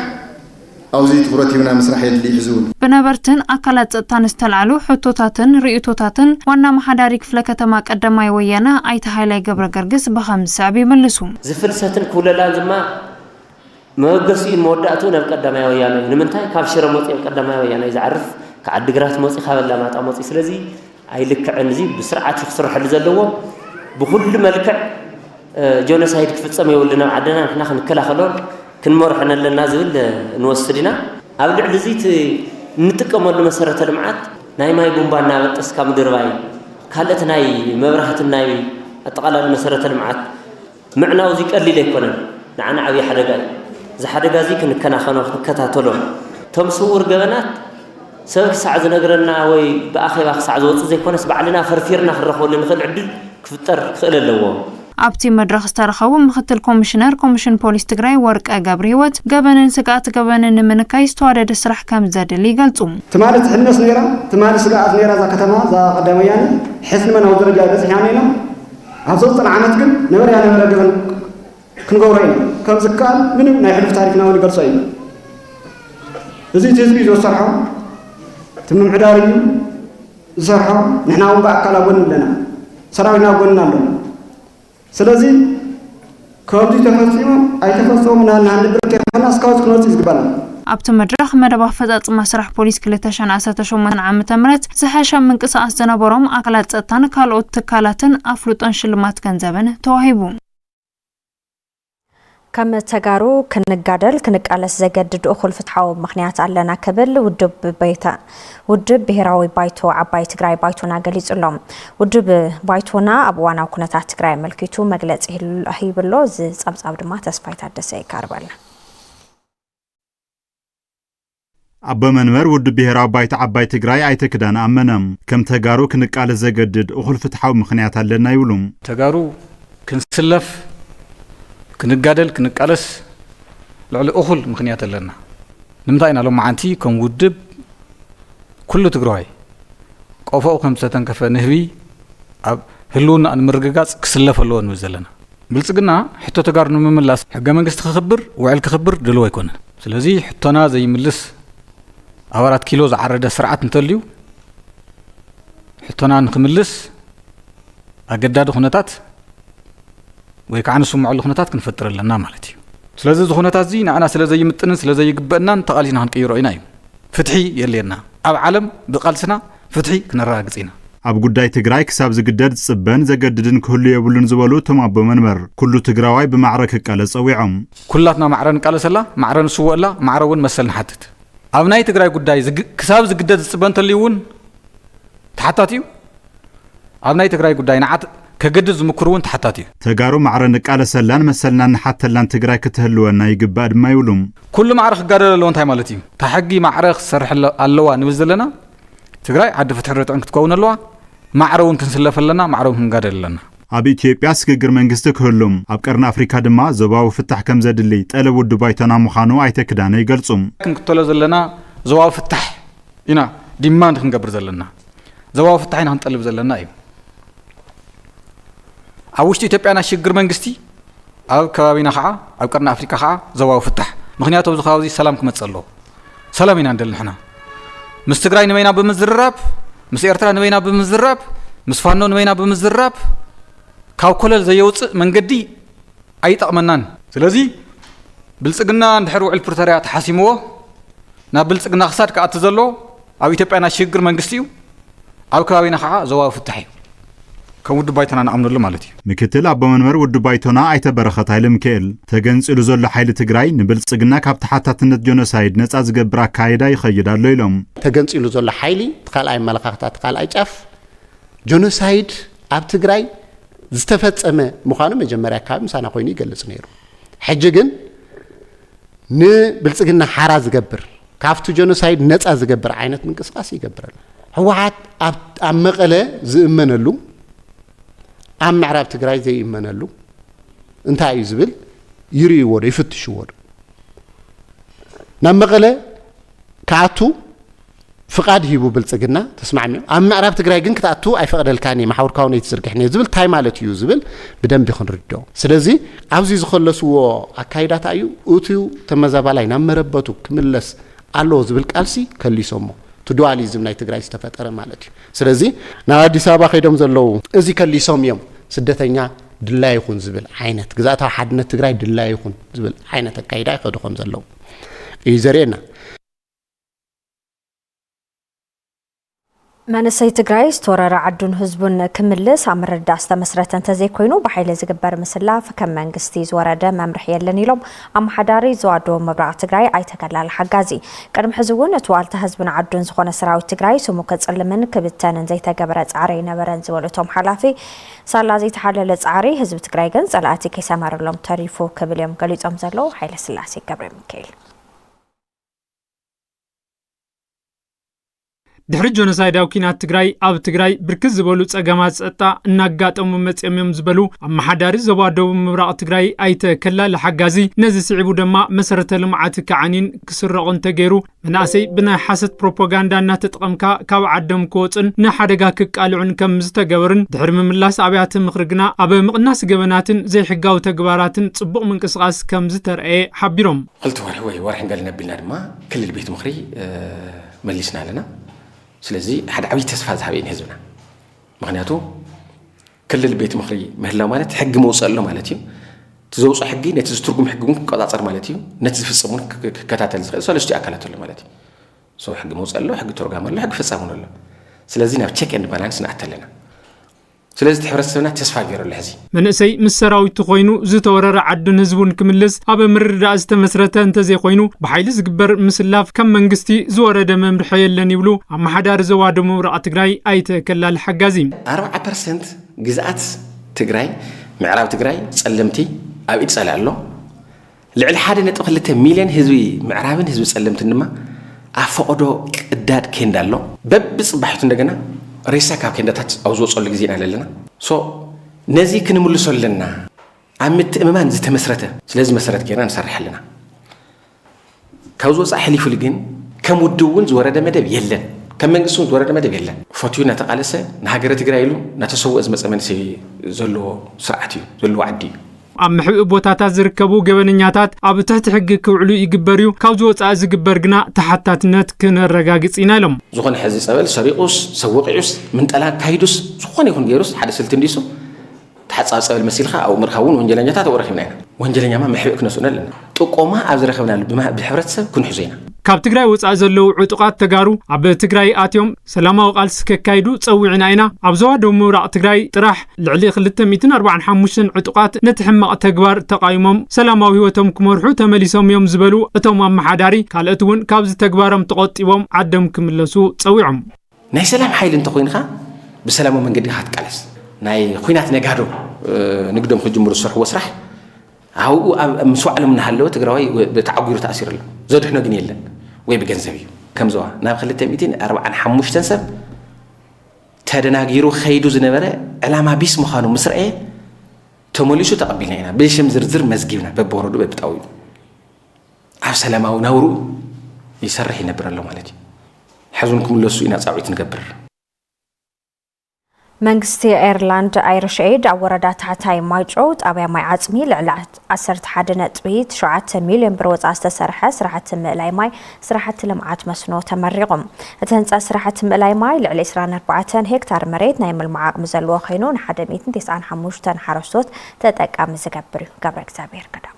ኣብዚ ትኹረት ሂብና ምስራሕ የድሊ ሕዚ እውን። ብነበርትን ኣካላት ጸጥታን ዝተልዓሉ ሕቶታትን ርእይቶታትን ዋና ኣመሓዳሪ ክፍለ ከተማ ቀዳማይ ወያነ ኣይተ ሃይላይ ገብረገርግስ ብኸም ዝስዕብ ይምልሱ። ዝፍልሰትን ክውለላን ድማ መበገሲኡን መወዳእትኡን ኣብ ቀዳማይ ወያነ እዩ። ንምንታይ? ካብ ሽረ መፂኡ ኣብ ቀዳማይ ወያነ እዩ ዝዓርፍ። ካብ ዓዲግራት መፂኡ፣ ካብ ኣላማጣ መፂኡ። ስለዚ ኣይልክዕን። እዚ ብስርዓት እዩ ክስረሐሉ ዘለዎ። ብኹሉ መልክዕ ጆኖሳይድ ክፍፀም የብሉን። ኣብ ዓድና ንሕና ክንከላኸሎን ክንመርሖን ኣለና ዝብል ንወስድ ኢና። ኣብ ልዕሊ እዚ እቲ እንጥቀመሉ መሰረተ ልምዓት ናይ ማይ ቡንባ እናበጠስካ ምድርባይ፣ ካልእ ናይ መብራህትን ናይ ኣጠቓላሊ መሰረተ ልምዓት ምዕናው እዚ ቀሊል ኣይኮነን፣ ንዓና ዓብዪ ሓደጋ እዩ። እዚ ሓደጋ እዚ ክንከናኸኖ ክንከታተሎ፣ እቶም ስውር ገበናት ሰብ ክሳዕ ዝነግረና ወይ ብኣኼባ ክሳዕ ዝወፅእ ዘይኮነስ ባዕልና ፈርፊርና ክንረኽበሉ ንኽእል ዕድል ክፍጠር ክኽእል ኣለዎ። ኣብቲ መድረኽ ዝተረኸቡ ምክትል ኮሚሽነር ኮሚሽን ፖሊስ ትግራይ ወርቀ ገብረሂወት፣ ገበንን ስግኣት ገበንን ንምንካይ ዝተዋደደ ስራሕ ከም ዘድሊ ይገልፁ። ትማሊ ትሕነስ ነይራ፣ ትማሊ ስግኣት ነይራ እዛ ከተማ፣ እዛ ቀዳማይ ወያነ፣ ሕዚ ንመን ኣብ ደረጃ በፂሕና ኢና። ኣብ ዘውፅና ዓመት ግን ነበረ ያነበረ ገበን ክንገብሮ ኢና። ከም ዝከኣል ምንም ናይ ሕሉፍ ታሪክና እውን ይገልፆ እዩ። እዚ እቲ ህዝቢ እዩ ዝሰርሖ፣ እቲ ምምሕዳር እዩ ዝሰርሖ። ንሕና እውን ብኣካል ኣብ ጎኒ ኣለና፣ ሰራዊትና ኣብ ጎንና ኣሎ። ስለዚ ከምዚ ተፈፂሙ ኣይተፈፀሙ እናበልና ንብል ከይኮና እስካብ ክንወፅእ እዩ ዝግባና። ኣብቲ መድረኽ መደብ ኣፈፃፅማ ስራሕ ፖሊስ ክልተ ሺሕን ዓሰርተ ሸሞንተን ዓመተ ምህረት ዝሐሸ ምንቅስቓስ ዝነበሮም ኣካላት ፀጥታን ካልኦት ትካላትን ኣፍልጦን ሽልማት ገንዘብን ተዋሂቡ። ከም ተጋሩ ክንጋደል ክንቃለስ ዘገድድ እኹል ፍትሓዊ ምኽንያት ኣለና ክብል ውድብ ባይቶ ውድብ ብሄራዊ ባይቶ ዓባይ ትግራይ ባይቶና ገሊጹ ኣሎ። ውድብ ባይቶና ኣብ እዋናዊ ኩነታት ትግራይ ኣመልኪቱ መግለጺ ሂብሎ። እዚ ጸብጻብ ድማ ተስፋይ ታደሰ የቃርበልና። ኣቦ መንበር ውድብ ብሄራዊ ባይቶ ዓባይ ትግራይ ኣይተ ክዳነ ኣመነ፣ ከም ተጋሩ ክንቃለስ ዘገድድ እኹል ፍትሓዊ ምኽንያት ኣለና ይብሉ። ተጋሩ ክንስለፍ፣ ክንጋደል፣ ክንቃለስ ልዕሊ እኹል ምኽንያት ኣለና። ንምንታይ ኢና ሎማዓንቲ ከም ውድብ ኩሉ ትግራዋይ ቆፎኡ ከም ዝተተንከፈ ንህቢ ኣብ ህልውናኡ ንምርግጋፅ ክስለፍ ኣለዎ ንብል ዘለና? ብልፅግና ሕቶ ተጋሩ ንምምላስ ሕገ መንግስቲ ክኽብር ውዕል ክኽብር ድልው ኣይኮነን። ስለዚ ሕቶና ዘይምልስ ኣብ ኣራት ኪሎ ዝዓረደ ስርዓት እንተልዩ ሕቶና ንክምልስ ኣገዳዲ ኩነታት ወይ ከዓ ንስምዐሉ ኩነታት ክንፈጥር ኣለና ማለት እዩ። ስለዚ እዚ ኩነታት እዚ ንዓና ስለ ዘይምጥንን ስለ ዘይግበአናን ተቓሊስና ክንቅይሮ ኢና እዩ። ፍትሒ የድልየና። ኣብ ዓለም ብቓልስና ፍትሒ ክነረጋግፅ ኢና። ኣብ ጉዳይ ትግራይ ክሳብ ዝግደድ ዝፅበን ዘገድድን ክህሉ የብሉን ዝበሉ እቶም ኣቦ መንበር፣ ኩሉ ትግራዋይ ብማዕረ ክቃለስ ፀዊዖም። ኩላትና ማዕረ ንቃለሰላ፣ ማዕረ ንስወእላ፣ ማዕረ እውን መሰል ንሓትት። ኣብ ናይ ትግራይ ጉዳይ ክሳብ ዝግደድ ዝፅበ እንተልዩ እውን ተሓታቲ እዩ። ኣብ ናይ ትግራይ ጉዳይ ንዓት ከገድድ ዝምክሩ እውን ተሓታቲ እዩ። ተጋሩ ማዕረ ንቃለሰላን መሰልና ንሓተላን ትግራይ ክትህልወና ይግባእ ድማ ይብሉ። ኩሉ ማዕረ ክጋደል ኣለዎ እንታይ ማለት እዩ? እታ ሕጊ ማዕረ ክትሰርሕ ኣለዋ ንብል ዘለና ትግራይ ዓዲ ፍትሕን ርትዕን ክትከውን ኣለዋ። ማዕረ እውን ክንስለፍ ኣለና፣ ማዕረ እውን ክንጋደል ኣለና። ኣብ ኢትዮጵያ ስግግር መንግስቲ ክህሉ፣ ኣብ ቀርኒ ኣፍሪካ ድማ ዞባዊ ፍታሕ ከም ዘድሊ ጠለብ ውድብ ባይቶና ምዃኑ ኣይተ ክዳነ ይገልፁ። ክንክተሎ ዘለና ዞባዊ ፍታሕ ኢና ዲማንድ ክንገብር ዘለና። ዞባዊ ፍታሕ ኢና ክንጠልብ ዘለና እዩ። ኣብ ውሽጢ ኢትዮጵያ ናይ ሽግግር መንግስቲ፣ ኣብ ከባቢና ከዓ፣ ኣብ ቀርኒ ኣፍሪካ ከዓ ዞባዊ ፍታሕ። ምኽንያቱ ኣብዚ ከባቢ እዚ ሰላም ክመፅእ ኣለዎ። ሰላም ኢና ንደሊ ንሕና። ምስ ትግራይ ንበይና ብምዝርራብ፣ ምስ ኤርትራ ንበይና ብምዝርራብ፣ ምስ ፋኖ ንበይና ብምዝርራብ ካብ ኮለል ዘየውፅእ መንገዲ ኣይጠቕመናን። ስለዚ ብልፅግና እንድሕር ውዕል ፕሪቶርያ ተሓሲምዎ ናብ ብልፅግና ክሳድ ክኣቲ ዘለዎ ኣብ ኢትዮጵያ ናይ ሽግግር መንግስቲ እዩ። ኣብ ከባቢና ከዓ ዞባዊ ፍታሕ እዩ። ከም ውድብ ባይቶና ንኣምነሉ ማለት እዩ። ምክትል ኣቦ መንበር ውድብ ባይቶና ኣይተ በረኸት ሃይለ ሚካኤል፣ ተገንጺሉ ዘሎ ሓይሊ ትግራይ ንብልጽግና ካብ ተሓታትነት ጆኖሳይድ ነጻ ዝገብር ኣካይዳ ይኸይድ ኣሎ ኢሎም። ተገንጺሉ ዘሎ ሓይሊ እቲ ካልኣይ ኣመለኻኽታ፣ እቲ ካልኣይ ጫፍ፣ ጆኖሳይድ ኣብ ትግራይ ዝተፈጸመ ምዃኑ መጀመርያ ኣካባቢ ምሳና ኮይኑ ይገልጽ ነይሩ። ሕጂ ግን ንብልጽግና ሓራ ዝገብር፣ ካብቲ ጆኖሳይድ ነጻ ዝገብር ዓይነት ምንቅስቃስ ይገብር ኣሎ። ህወሓት ኣብ ኣብ መቐለ ዝእመነሉ፣ ኣብ ምዕራብ ትግራይ ዘይእመነሉ እንታይ እዩ ዝብል ይርእይዎ ዶ፣ ይፍትሽዎ ዶ? ናብ መቐለ ክኣቱ ፍቓድ ሂቡ ብልጽግና፣ ተስማዕሚዑ፣ ኣብ ምዕራብ ትግራይ ግን ክትኣቱ ኣይፈቕደልካን እየ፣ መሓውርካ እውን ኣይትዝርግሕን እየ ዝብል እንታይ ማለት እዩ ዝብል ብደንቢ ክንርድኦ። ስለዚ ኣብዚ ዝኸለስዎ ኣካይዳታ እዩ፣ እቱ ተመዛባላይ ናብ መረበቱ ክምለስ ኣለዎ ዝብል ቃልሲ ከሊሶሞ፣ እቲ ዱዋሊዝም ናይ ትግራይ ዝተፈጠረ ማለት እዩ። ስለዚ ናብ ኣዲስ ኣበባ ከይዶም ዘለዉ እዚ ከሊሶም እዮም። ስደተኛ ድላይ ይኹን ዝብል ዓይነት፣ ግዝኣታዊ ሓድነት ትግራይ ድላይ ይኹን ዝብል ዓይነት ኣካይዳ ይኸዱ ከም ዘለዉ እዩ ዘርእየና። መንእሰይ ትግራይ ዝተወረረ ዓዱን ህዝቡን ክምልስ ኣብ ምርድዳእ ዝተመስረተ እንተዘይኮይኑ ብሓይሊ ዝግበር ምስላፍ ከም መንግስቲ ዝወረደ መምርሒ የለን ኢሎም ኣመሓዳሪ ዞባ ደቡብ ምብራቕ ትግራይ ኣይተ ከላለ ሓጋዚ። ቅድሚ ሕዚ እውን እቲ ዋልታ ህዝብን ዓዱን ዝኾነ ሰራዊት ትግራይ ስሙ ክፅልምን ክብተንን ዘይተገበረ ፃዕሪ ኣይነበረን ዝበሉ እቶም ሓላፊ፣ ሳላ ዘይተሓለለ ፃዕሪ ህዝቢ ትግራይ ግን ፀላእቲ ከይሰመረሎም ተሪፉ ክብል እዮም ገሊፆም ዘለዉ። ሓይለ ስላሴ ገብረ ሚካኤል። ድሕሪ ጆኖሳይዳዊ ኲናት ትግራይ ኣብ ትግራይ ብርክት ዝበሉ ፀገማት ፀጥታ እናጋጠሙ መፂኦም እዮም ዝበሉ ኣመሓዳሪ ዞባ ደቡብ ምብራቕ ትግራይ ኣይተ ከላለ ሓጋዚ፣ ነዚ ስዒቡ ድማ መሰረተ ልምዓት ክዓንይን ክስረቑን ተገይሩ፣ መናእሰይ ብናይ ሓሰት ፕሮፓጋንዳ እናተጠቐምካ ካብ ዓዶም ክወፁን ንሓደጋ ክቃልዑን ከም ዝተገበሩን ድሕሪ ምምላስ ኣብያተ ምኽሪ ግና ኣብ ምቕናስ ገበናትን ዘይሕጋዊ ተግባራትን ፅቡቕ ምንቅስቓስ ከም ዝተረኣየ ሓቢሮም። ክልተ ወርሒ ወይ ወርሒ ገለ ነቢልና ድማ ክልል ቤት ምኽሪ፣ እ፣ መሊስና ኣለና። ስለዚ ሓደ ዓብዪ ተስፋ ዝሃበ እዩ ንህዝብና። ምኽንያቱ ክልል ቤት ምኽሪ ምህላው ማለት ሕጊ መውፅእ ኣሎ ማለት እዩ። እቲ ዘውፅኦ ሕጊ ነቲ ዝትርጉም ሕጊ እውን ክቆፃፀር ማለት እዩ። ነቲ ዝፍፅም እውን ክ-፣ ክ-፣ ክከታተል ዝኽእል ሰለስቲኡ ኣካላት ኣሎ ማለት እዩ። ሶ ሕጊ መውፅእ ኣሎ፣ ሕጊ ትርጓም ኣሎ፣ ሕጊ ፈፃሚ እውን ኣሎ። ስለዚ ናብ ቼክ ኤንድ ባላንስ ንኣቲ ኣለና። ስለዚ እቲ ሕብረተሰብና ተስፋ ገይሩ ኣሎ ሕዚ። መንእሰይ ምስ ሰራዊቱ ኮይኑ ዝተወረረ ዓዱን ህዝቡን ክምልስ ኣብ ምርድዳእ ዝተመስረተ እንተዘይኮይኑ ብሓይሊ ዝግበር ምስላፍ ከም መንግስቲ ዝወረደ መምርሒ የለን ይብሉ ኣመሓዳሪ ዞባ ደቡብ ምብራቕ ትግራይ ኣይተ ከላለ ሓጋዚ። ኣርብዓ ፐርሰንት ግዝኣት ትግራይ፣ ምዕራብ ትግራይ፣ ፀለምቲ ኣብ ኢድ ፀላኢ ኣሎ። ልዕሊ ሓደ ነጥቢ ክልተ ሚልዮን ህዝቢ ምዕራብን ህዝቢ ፀለምትን ድማ ኣብ ፈቐዶ ቅዳድ ኬንዳ ኣሎ። በብፅባሒቱ እንደገና ሬሳ ካብ ኬንዳታት ኣብ ዝወፀሉ ግዜ ኢና ዘለና። ሶ ነዚ ክንምልሶ ኣለና። ኣብ ምትእምማን ዝተመስረተ፣ ስለዚ መሰረት ገይርና ንሰርሕ ኣለና። ካብ ዝወፃእ ሕሊፉሉ ግን ከም ውድብ እውን ዝወረደ መደብ የለን። ከም መንግስቲ እውን ዝወረደ መደብ የለን። ፈትዩ እናተቓለሰ ንሃገረ ትግራይ ኢሉ እናተሰውአ ዝመፀ መንእሰይ ዘለዎ ስርዓት እዩ፣ ዘለዎ ዓዲ እዩ። ኣብ ምሕብእ ቦታታት ዝርከቡ ገበነኛታት ኣብ ትሕቲ ሕጊ ክውዕሉ ይግበር እዩ። ካብ ዝወፃእ ዝግበር ግና ተሓታትነት ክነረጋግፅ ኢና ኢሎም። ዝኾነ ሕዚ ጸበል ሰሪቑስ፣ ሰብ ወቒዑስ፣ ምንጠላ ኣካይዱስ፣ ዝኾነ ይኹን ገይሩስ፣ ሓደ ስልቲ እንዲሱ፣ ተሓጻብ ጸበል መሲልካ ኣብኡ ምርካብ እውን ወንጀለኛታት ኣብኡ ረኺብና ኢና። ወንጀለኛማ መሕብእ ክነስእኖ ኣለና። ጥቆማ ኣብ ዝረኸብናሉ ብማ-፣ ብሕብረተሰብ ክንሕዞ ኢና። ካብ ትግራይ ወጻኢ ዘለዉ ዕጡቓት ተጋሩ ኣብ ትግራይ ኣትዮም ሰላማዊ ቃልሲ ከካይዱ ጸዊዕና ኢና። ኣብ ዞባ ደቡብ ምብራቕ ትግራይ ጥራሕ ልዕሊ ክልተ ሚእትን ኣርባዓን ሓሙሽተን ዕጡቓት ነቲ ሕማቕ ተግባር ተቓዊሞም ሰላማዊ ህይወቶም ክመርሑ ተመሊሶም እዮም ዝበሉ እቶም ኣመሓዳሪ፣ ካልኦት እውን ካብዚ ተግባሮም ተቖጢቦም ዓዶም ክምለሱ ጸዊዖም። ናይ ሰላም ሓይሊ እንተኾይንኻ ብሰላማዊ መንገዲ ኢኻ ክትቃለስ። ናይ ኹናት ነጋዶ፣ እ፣ ንግዶም ክጅምሩ ዝሰርሕዎ ስራሕ ኣብኡ ኣብ፣ ምስ ባዕሎም እናሃለወ ትግራዋይ ወ-፣ ተዓጒሩ ተኣሲሩ ኣሎ። ዘድሕኖ ግን የለን። ወይ ብገንዘብ እዩ። ከም ዞባ ናብ ክልተ ሚእትን ኣርባዓን ሓሙሽተን ሰብ ተደናጊሩ ከይዱ ዝነበረ ዕላማ ቢስ ምዃኑ ምስ ረኣየ ተመሊሱ ተቐቢልና ኢና። ብሽም ዝርዝር መዝጊብና በብወረዱ በብጣውዩ ኣብ ሰላማዊ ናብርኡ ይሰርሕ ይነብር ኣሎ ማለት እዩ። ሕዚ እውን ክምለሱ ኢና ጻውዒት ንገብር። መንግስቲ ኣየርላንድ ኣይሪሽ ኤይድ ኣብ ወረዳ ታሕታይ ማይጨው ጣብያ ማይ ዓፅሚ ልዕሊ ዓሰርተ ሓደ ነጥቢ ትሽዓተ ሚልዮን ብር ወፃ ዝተሰርሐ ስራሕቲ ምእላይ ማይ፣ ስራሕቲ ልምዓት መስኖ ተመሪቑ። እቲ ህንፃ ስራሕቲ ምእላይ ማይ ልዕሊ ዕስራን ኣርባዕተን ሄክታር መሬት ናይ ምልማዕ ዓቕሚ ዘለዎ ኮይኑ ንሓደ ሚእትን ተስዓን ሓሙሽተን ሓረስቶት ተጠቃሚ ዝገብር እዩ። ገብረ እግዚኣብሔር ቀዳሙ።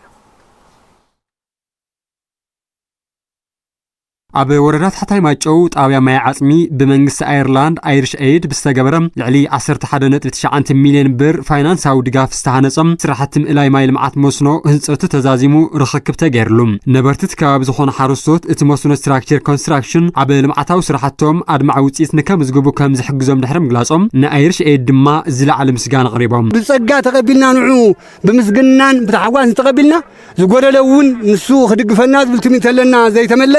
ኣብ ወረዳ ታሕታይ ማይጨው ጣብያ ማይ ዓፅሚ ብመንግስቲ ኣየርላንድ ኣይሪሽ ኤድ ብዝተገበረ ልዕሊ ዓሰርተ ሓደ ነጥቢ ትሽዓተ ሚልዮን ብር ፋይናንሳዊ ድጋፍ ዝተሃነፀ ስራሕቲ ምእላይ ማይ ልምዓት መስኖ ህንፀቱ ተዛዚሙ ርኽክብ ተገይርሉ። ነበርቲ እቲ ከባቢ ዝኾኑ ሓረስቶት እቲ መስኖ ስትራክቸር ኮንስትራክሽን ኣብ ልምዓታዊ ስራሕቶም ኣድማዒ ውፅኢት ንከምዝግቡ ከም ዝሕግዞም ድሕሪ ምግላፆም ንኣይሪሽ ኤድ ድማ ዝለዓለ ምስጋና ኣቕሪቦም። ብፀጋ ተቐቢልና ንዑ ብምስግናን ብታሕጓስ ተቐቢልና ዝጎደለ እውን ንሱ ክድግፈና ዝብል ትምኒት ኣለና ዘይተመለ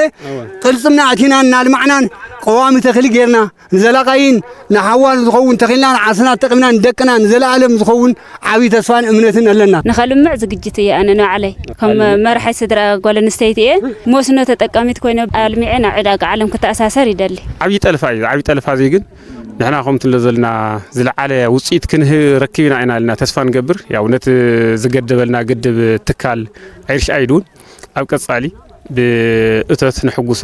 ቅልፅምና ኣቲና እናልማዕናን ቀዋሚ ተኽሊ ጌርና ንዘላቓይን ንሓዋን ዝኸውን ተኺልና ንዓስና ተጠቒምና ንደቅና ንዘለኣለም ዝኸውን ዓብዪ ተስፋን እምነትን ኣለና። ንኸልምዕ ዝግጅት እየ ኣነ ንባዕለይ ከም መርሓይ ስድራ ጓል ኣንስተይቲ እየ። መስኖ ተጠቃሚት ኮይነ ኣልሚዐ ናብ ዕዳጋ ዓለም ክተኣሳሰር ይደሊ። ዓብዪ ጠለፋ እዩ። ዓብዪ ጠለፋ እዚ ግን ንሕና ከምቲ ንብሎ ዘለና ዝለዓለ ውፅኢት ክንረክብ ኢና ኢና ኢልና ተስፋ ንገብር። ያው ነቲ ዝገደበልና ግድብ ትካል ኣይሪሽ ኤድ እውን ኣብ ቀፃሊ ብእቶት ንሕጉሶ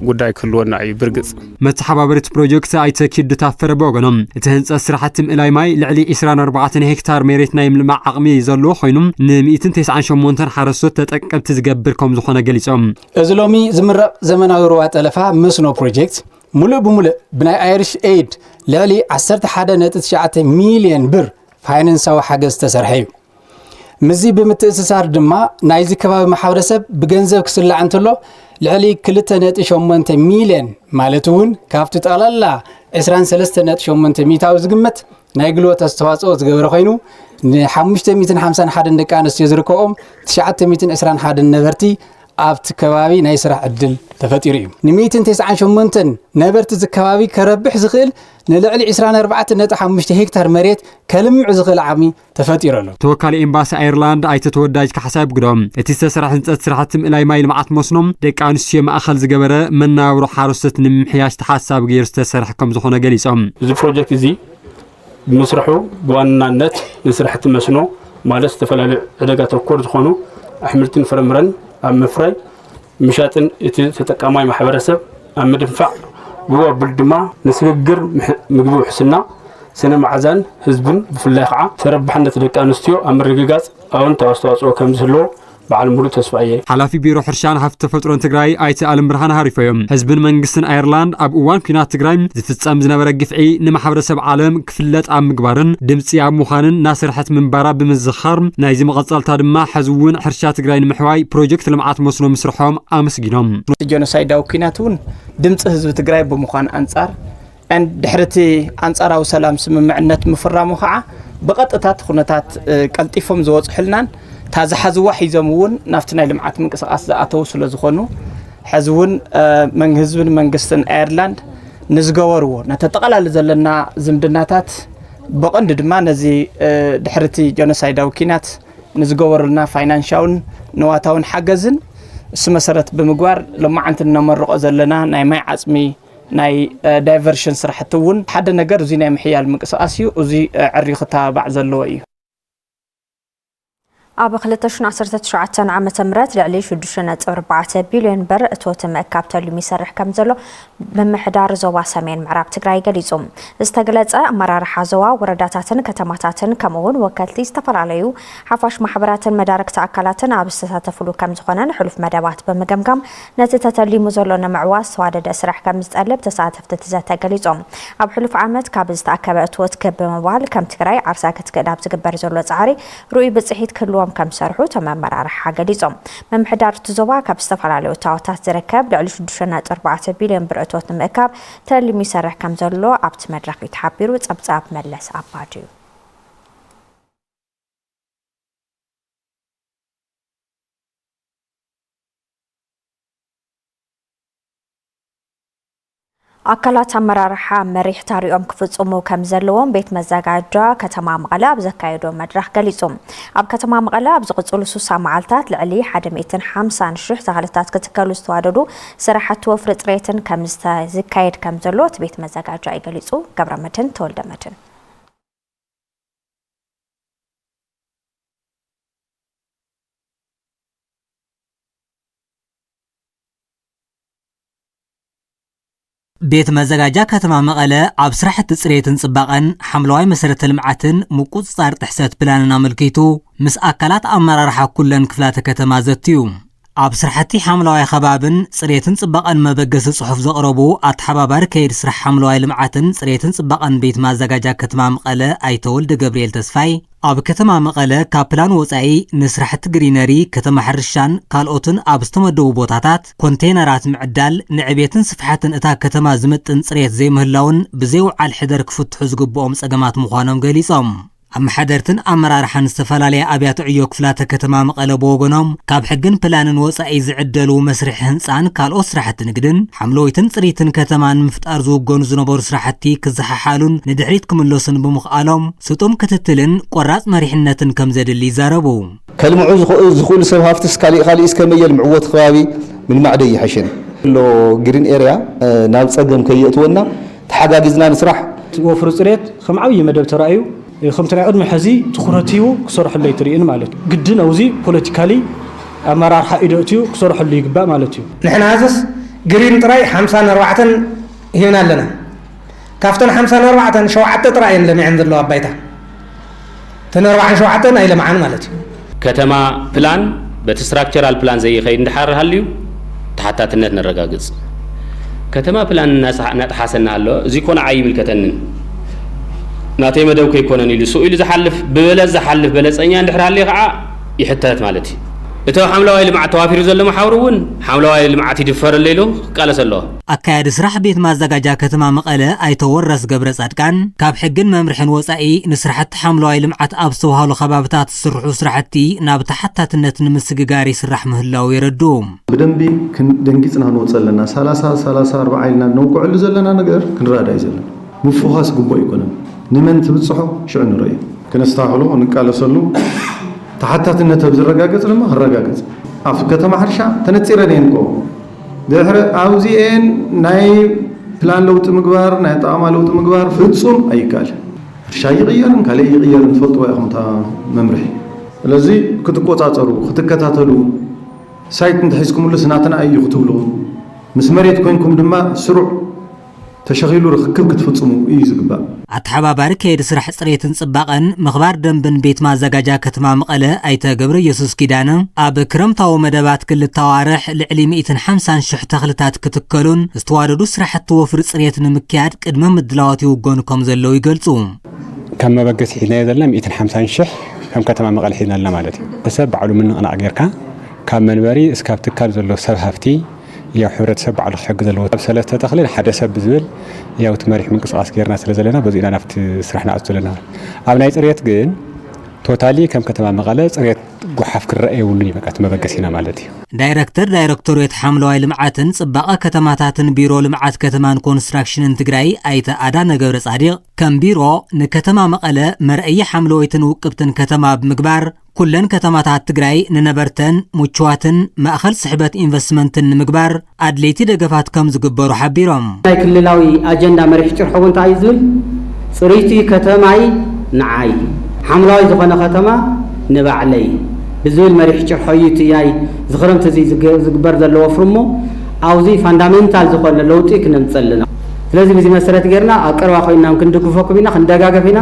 ጉዳይ ክህልወና እዩ ብርግፅ። መተሓባበሪ እቲ ፕሮጀክት ኣይተ ኪዱ ታፈረ ብወገኖም እቲ ህንፀት ስራሕቲ ምእላይ ማይ ልዕሊ ዕስራን ኣርባዕተን ሄክታር መሬት ናይ ምልማዕ ዓቕሚ ዘለዎ ኮይኑ ን ሚእትን ተስዓን ሸሞንተን ሓረስቶት ተጠቀምቲ ዝገብር ከም ዝኾነ ገሊፆም። እዚ ሎሚ ዝምረቕ ዘመናዊ ሩባ ጠለፋ መስኖ ፕሮጀክት ሙሉእ ብሙሉእ ብናይ ኣይሪሽ ኤድ ልዕሊ ዓሰርተ ሓደ ነጥቢ ትሽዓተ ሚልዮን ብር ፋይናንሳዊ ሓገዝ ዝተሰርሐ እዩ። ምስዚ ብምትእስሳር ድማ ናይዚ ከባቢ ማሕበረሰብ ብገንዘብ ክስላዕ እንተሎ ልዕሊ ክልተ ነጥቢ ሸሞንተ ሚልዮን ማለት እውን ካብቲ ጠቕላላ ዕስራን ሰለስተ ነጥቢ ሸሞንተ ሚእታዊ ዝግመት ናይ ግልቦት ኣስተዋፅኦ ዝገበረ ኮይኑ ን ሓሙሽተ ሚእትን ሓምሳን ሓደን ደቂ ኣንስትዮ ዝርከቦም ትሽዓተ ሚእትን ዕስራን ሓደን ነበርቲ ኣብቲ ከባቢ ናይ ስራሕ ዕድል ተፈጢሩ እዩ። ን ሚእትን ተስዓን ሸሞንተን ነበርቲ እዚ ከባቢ ከረብሕ ዝኽእል ንልዕሊ ዕስራን ኣርባዕተን ነጥቢ ሓሙሽተ ሄክታር መሬት ከልምዕ ዝኽእል ዓቕሚ ተፈጢሩ ኣሎ። ተወካሊ ኤምባሲ ኣየርላንድ ኣይተ ተወዳጅ ካሕሳይ ብግዶም እቲ ዝተሰርሐ ህንፀት ስራሕቲ ምእላይ ማይ ልምዓት መስኖ ደቂ ኣንስትዮ ማእኸል ዝገበረ መነባብሮ ሓረስቶት ንምምሕያሽ ተሓሳቢ ገይሩ ዝተሰርሐ ከም ዝኾነ ገሊፆም። እዚ ፕሮጀክት እዚ ብምስርሑ ብዋናነት ንስራሕቲ መስኖ ማለት ዝተፈላለዩ ዕዳጋ ተኮር ዝኾኑ ኣሕምልትን ፍረምረን ኣብ ምፍራይ ምሻጥን እቲ ተጠቃማይ ማሕበረሰብ ኣብ ምድንፋዕ ብኡ ኣቢሉ ድማ ንስግግር ምሕ- ምግቢ ውሕስና ስነ መዓዛን ህዝብን ብፍላይ ከዓ ተረባሕነት ደቂ ኣንስትዮ ኣብ ምርግጋፅ ኣወንታዊ ኣስተዋፅኦ ከም ዝህልዎ በዓል ሙሉእ ተስፋ እየ። ሓላፊ ቢሮ ሕርሻን ሃፍቲ ተፈጥሮን ትግራይ ኣይተ ኣለም ብርሃን ሃሪፎ እዮም። ህዝብን መንግስትን ኣየርላንድ ኣብ እዋን ኲናት ትግራይ ዝፍፀም ዝነበረ ግፍዒ ንማሕበረሰብ ዓለም ክፍለጥ ኣብ ምግባርን ድምፂ ኣብ ምዃንን እናሰርሐት ምንባራ ብምዝኻር ናይዚ መቐፀልታ ድማ ሕዚ እውን ሕርሻ ትግራይ ንምሕዋይ ፕሮጀክት ልምዓት መስኖ ምስርሖም ኣመስጊኖም። ጀኖሳይዳዊ ኲናት እውን ድምፂ ህዝቢ ትግራይ ብምዃን ኣንፃር ድሕሪ እቲ ኣንፃራዊ ሰላም ስምምዕነት ምፍራሙ ከዓ ብቐጥታ እቲ ኩነታት ቀልጢፎም ዝወፅሑልናን እታ ዝሓዝዋ ሒዞም እውን ናብቲ ናይ ልምዓት ምንቅስቃስ ዝኣተው ስለዝኾኑ ሕዚ እውን ህዝብን መንግስትን ኣየርላንድ ንዝገበርዎ ነተጠቓላሊ ዘለና ዝምድናታት ብቐንዱ ድማ ነዚ ድሕሪ እቲ ጀኖሳይዳዊ ኲናት ንዝገበሩልና ፋይናንሻውን ንዋታውን ሓገዝን እሱ መሰረት ብምግባር ሎማዓንቲ እነመርቆ ዘለና ናይ ማይ ዓፅሚ ናይ ዳይቨርሽን ስራሕቲ እውን ሓደ ነገር እዚ ናይ ምሕያል ምንቅስቃስ እዩ። እዚ ዕርዩ ክተባባዕ ዘለዎ እዩ። ኣብ ክልተ ሽሕን ዓሰርተ ትሽዓተን ዓመተ ምህረት ልዕሊ ሽዱሽተ ነጥቢ ኣርባዕተ ቢልዮን ብር እቶት ምእካብ ተሊሙ ይሰርሕ ከም ዘሎ ምምሕዳር ዞባ ሰሜን ምዕራብ ትግራይ ገሊጹ። ዝተገለጸ ኣመራርሓ ዞባ ወረዳታትን ከተማታትን ከምኡ እውን ወከልቲ ዝተፈላለዩ ሓፋሽ ማሕበራትን መዳርግቲ ኣካላትን ኣብ ዝተሳተፍሉ ከም ዝኾነ ንሕሉፍ መደባት ብምግምጋም ነቲ ተተሊሙ ዘሎ ንምዕዋት ዝተዋደደ ስራሕ ከም ዝጠልብ ተሳተፍቲ እቲ ዘተ ገሊጾም። ኣብ ሕሉፍ ዓመት ካብ ዝተኣከበ እትወት ክብ ብምባል ከም ትግራይ ዓርሳ ክትክእል ኣብ ዝግበር ዘሎ ጻዕሪ ርኡይ ብጽሒት ክህልዎም ከም ዝሰርሑ እቶም ኣመራርሓ ገሊጾም። ምምሕዳር እቲ ዞባ ካብ ዝተፈላለዩ እታወታት ዝርከብ ልዕሊ ሽዱሽተ ነጥቢ ኣርባዕተ ቢልዮን ብር እቶት ንምእካብ ተሊሙ ይሰርሕ ከም ዘሎ ኣብቲ መድረኽ እዩ ተሓቢሩ። ጸብጻብ መለስ ኣባድዩ። ኣካላት ኣመራርሓ መሪሕ ታሪኦም ክፍጽሙ ከም ዘለዎም ቤት መዘጋጃ ከተማ መቐለ ኣብ ዘካየዶ መድረኽ ገሊጹ። ኣብ ከተማ መቐለ ኣብ ዝቕጽሉ ስሳ መዓልታት ልዕሊ ሓደ ሚእትን ሓምሳን ሽሕ ተኽልታት ክትከሉ ዝተዋደዱ ስራሕቲ ወፍሪ ጽሬትን ከም ዝተ- ዝካየድ ከም ዘሎ እቲ ቤት መዘጋጃ እዩ ገሊጹ። ገብረመድህን ተወልደመድህን። ቤት መዘጋጃ ከተማ መቐለ ኣብ ስራሕቲ ጽሬትን ጽባቐን ሓምለዋይ መሰረተ ልምዓትን ምቁጽጻር ጥሕሰት ፕላንን ኣመልኪቱ ምስ ኣካላት ኣመራርሓ ኩለን ክፍላተ ከተማ ዘትዩ። ኣብ ስራሕቲ ሓምለዋይ ከባብን ጽሬትን ጽባቐን መበገሲ ጽሑፍ ዘቕረቡ ኣተሓባባሪ ከይዲ ስራሕ ሓምለዋይ ልምዓትን ጽሬትን ጽባቐን ቤት ማዘጋጃ ከተማ መቐለ ኣይተ ወልደ ገብርኤል ተስፋይ፣ ኣብ ከተማ መቐለ ካብ ፕላን ወጻኢ ንስራሕቲ ግሪነሪ፣ ከተማ ሕርሻን ካልኦትን ኣብ ዝተመደቡ ቦታታት ኮንቴይነራት ምዕዳል ንዕቤትን ስፍሓትን እታ ከተማ ዝምጥን ጽሬት ዘይምህላውን ብዘይውዓል ሕደር ክፍትሑ ዝግብኦም ጸገማት ምዃኖም ገሊጾም። ኣመሓደርትን ኣመራርሓን ዝተፈላለያ ኣብያተ ዕዮ ክፍላተ ከተማ መቐለ ብወገኖም፣ ካብ ሕግን ፕላንን ወጻኢ ዝዕደሉ መስርሒ ህንጻን ካልኦት ስራሕቲ ንግድን ሓምለወይትን ጽርይትን ከተማ ንምፍጣር ዝውገኑ ዝነበሩ ስራሕቲ ክዘሓሓሉን ንድሕሪት ክምለሱን ብምኽኣሎም፣ ስጡም ክትትልን ቆራጽ መሪሕነትን ከም ዘድሊ ይዛረቡ። ከልምዑ ዝኽኡ-፣ ዝኽእሉ ሰብ ሃፍትስ ካሊእ ካሊእስ ከመይ የልምዕዎ? እቲ ከባቢ ምልማዕ ዶ ይሐሸን? ሎ ግሪን ኤርያ፣ እ፣ ናብ ጸገም ከየእትወና ተሓጋጊዝና ንስራሕ። እቲ ወፍሪ ጽሬት ከም ዓብዪ መደብ ተራእዩ፣ ከምቲ ናይ ቅድሚ ሕዚ ትኹረት ሂቡ ክሰርሐሉ ኣይትርእን ማለት እዩ። ግድን ኣብዚ ፖለቲካሊ ኣመራርሓ ኢዶ እትዩ ክሰርሐሉ ይግባእ ማለት እዩ። ንሕና ሐዝስ ግሪን ጥራይ ሓምሳን ኣርባዕተን ሂብና ኣለና። ካብተን ሓምሳን ኣርባዕተን ሸውዓተ ጥራይ እየን ለሚዐን ዘለዋ ኣባይታ። እተን ኣርባዓን ሸውዓተን ኣይለምዓን ማለት እዩ። ከተማ ፕላን በቲ ስትራክቸራል ፕላን ዘይኸይድ እንድሓር ሃልዩ ተሓታትነት ነረጋግጽ። ከተማ ፕላን እናሳ-፣ እናጠሓሰና ኣሎ፣ እዚ ኮ ንዓይ ይምልከተንን ናተይ መደብ ከይኮነን ኢሉ ስኡ ኢሉ ዝሓልፍ፣ ብበለጽ ዝሓልፍ በለጸኛ እንድሕር ሃልዩ ከዓ ይሕተት ማለት እዩ። እቲ ኣብ ሓምለዋይ ልምዓት ተዋፊሩ ዘሎ መሓውር እውን ሓምለዋይ ልምዓት ይድፈረሉ ኢሉ ክቃለስ ኣለዎ። ኣካያዲ ስራሕ ቤት ማዘጋጃ ከተማ መቐለ ኣይተ ወረስ ገብረ ጻድቃን፣ ካብ ሕግን መምርሕን ወጻኢ ንስራሕቲ ሓምለዋይ ልምዓት ኣብ ዝተባህሉ ከባብታት ዝስርሑ ስራሕቲ ናብ ተሓታትነት ንምስግጋር ይስራሕ ምህላው የረድኡ። ብደንቢ ክን-፣ ደንጊጽና ክንወጽእ ኣለና። ሰላሳ፣ ሰላሳ ኣርባዓ ኢልና ነውቅዐሉ ዘለና ነገር ክንረዳእ እዩ ዘለና። ምፍዃስ ግቡእ ኣይኮነን። ንመን ትብጽሖ ሽዑ ንርእዮ። ክነስተኻኽሎ፣ ክንቃለሰሉ፣ ተሓታትነት ኣብ ዝረጋገጽ ድማ ክረጋገጽ። ኣብ ከተማ ሕርሻ ተነጺረን እየን እኮ። ድሕሪ ኣብዚኤን ናይ ፕላን ለውጢ ምግባር፣ ናይ ኣጠቓቕማ ለውጢ ምግባር ፍጹም ኣይከኣልን። ሕርሻ ይቕየርን ካልእ ይቕየርን ትፈልጥዎ ኢኹም እታ መምርሒ። ስለዚ ክትቆጻጸሩ፣ ክትከታተሉ፣ ሳይት እንተሒዝኩምሉስ ናትና እዩ ክትብሉ፣ ምስ መሬት ኮይንኩም ድማ ስሩዕ ተሸኺሉ ርኽክብ ክትፍጽሙ እዩ ዝግባእ። ኣተሓባባሪ ከይዲ ስራሕ ጽሬትን ጽባቐን ምኽባር ደንብን ቤት ማዘጋጃ ከተማ መቐለ ኣይተ ገብረ ኢየሱስ ኪዳነ፣ ኣብ ክረምታዊ መደባት ክልተ ኣዋርሕ ልዕሊ ሚእትን ሓምሳን ሽሕ ተኽልታት ክትከሉን ዝተዋደዱ ስራሕቲ ወፍሪ ጽሬት ንምክያድ ቅድመ ምድላዋት ይውገኑ ከም ዘለዉ ይገልጹ። ከም መበገሲ ሒዝናዮ ዘለና ሚእትን ሓምሳን ሽሕ ከም ከተማ መቐለ ሒዝና ኣለና ማለት እዩ። ሰብ ባዕሉ ምንቕናቕ ጌርካ ካብ መንበሪ እስካብ ትካል ዘሎ ሰብ ሃፍቲ ያው ሕብረተሰብ ባዕሉ ክሕግዝ ኣለዎ። ኣብ ሰለስተ ተኽሊ ንሓደ ሰብ ብዝብል ያው እቲ መሪሕ ምንቅስቃስ ጌርና ስለ ዘለና በዚ ኢና ናብቲ ስራሕ ንኣቱ ዘለና። ኣብ ናይ ጽሬት ግን ቶታሊ ከም ከተማ መቐለ ጽሬት ጓሓፍ ክረአ የብሉን እዩ፣ በቃ እቲ መበገሲና ማለት እዩ። ዳይረክተር ዳይረክቶሬት ሓምለዋይ ልምዓትን ጽባቐ ከተማታትን ቢሮ ልምዓት ከተማን ኮንስትራክሽንን ትግራይ ኣይተ ኣዳነ ገብረ ጻዲቕ፣ ከም ቢሮ ንከተማ መቐለ መርኣያ ሓምለወይትን ውቅብትን ከተማ ብምግባር፣ ኩለን ከተማታት ትግራይ ንነበርተን ምቹዋትን ማእኸል ስሕበት ኢንቨስትመንትን ንምግባር ኣድለይቲ ደገፋት ከም ዝግበሩ ሓቢሮም። ናይ ክልላዊ ኣጀንዳ መሪሕ ጭርሖ እውን እንታይ እዩ ዝብል? ጽርይቲ ከተማይ ንዓይ፣ ሓምለዋይ ዝኾነ ከተማ ንባዕለይ ብዝብል መሪሕ ጭርሖ እዩ እቲ ናይ እዚ ክረምቲ እዚ ዝግ-፣ ዝግበር ዘሎ ወፍሪ እሞ ኣብዚ ፋንዳሜንታል ዝኾነ ለውጢ ክነምፀልና። ስለዚ ብዚ መሰረት ጌርና ኣብ ቀረባ ኮይንና ክንድግፈኩም ኢና፣ ክንደጋገፍ ኢና።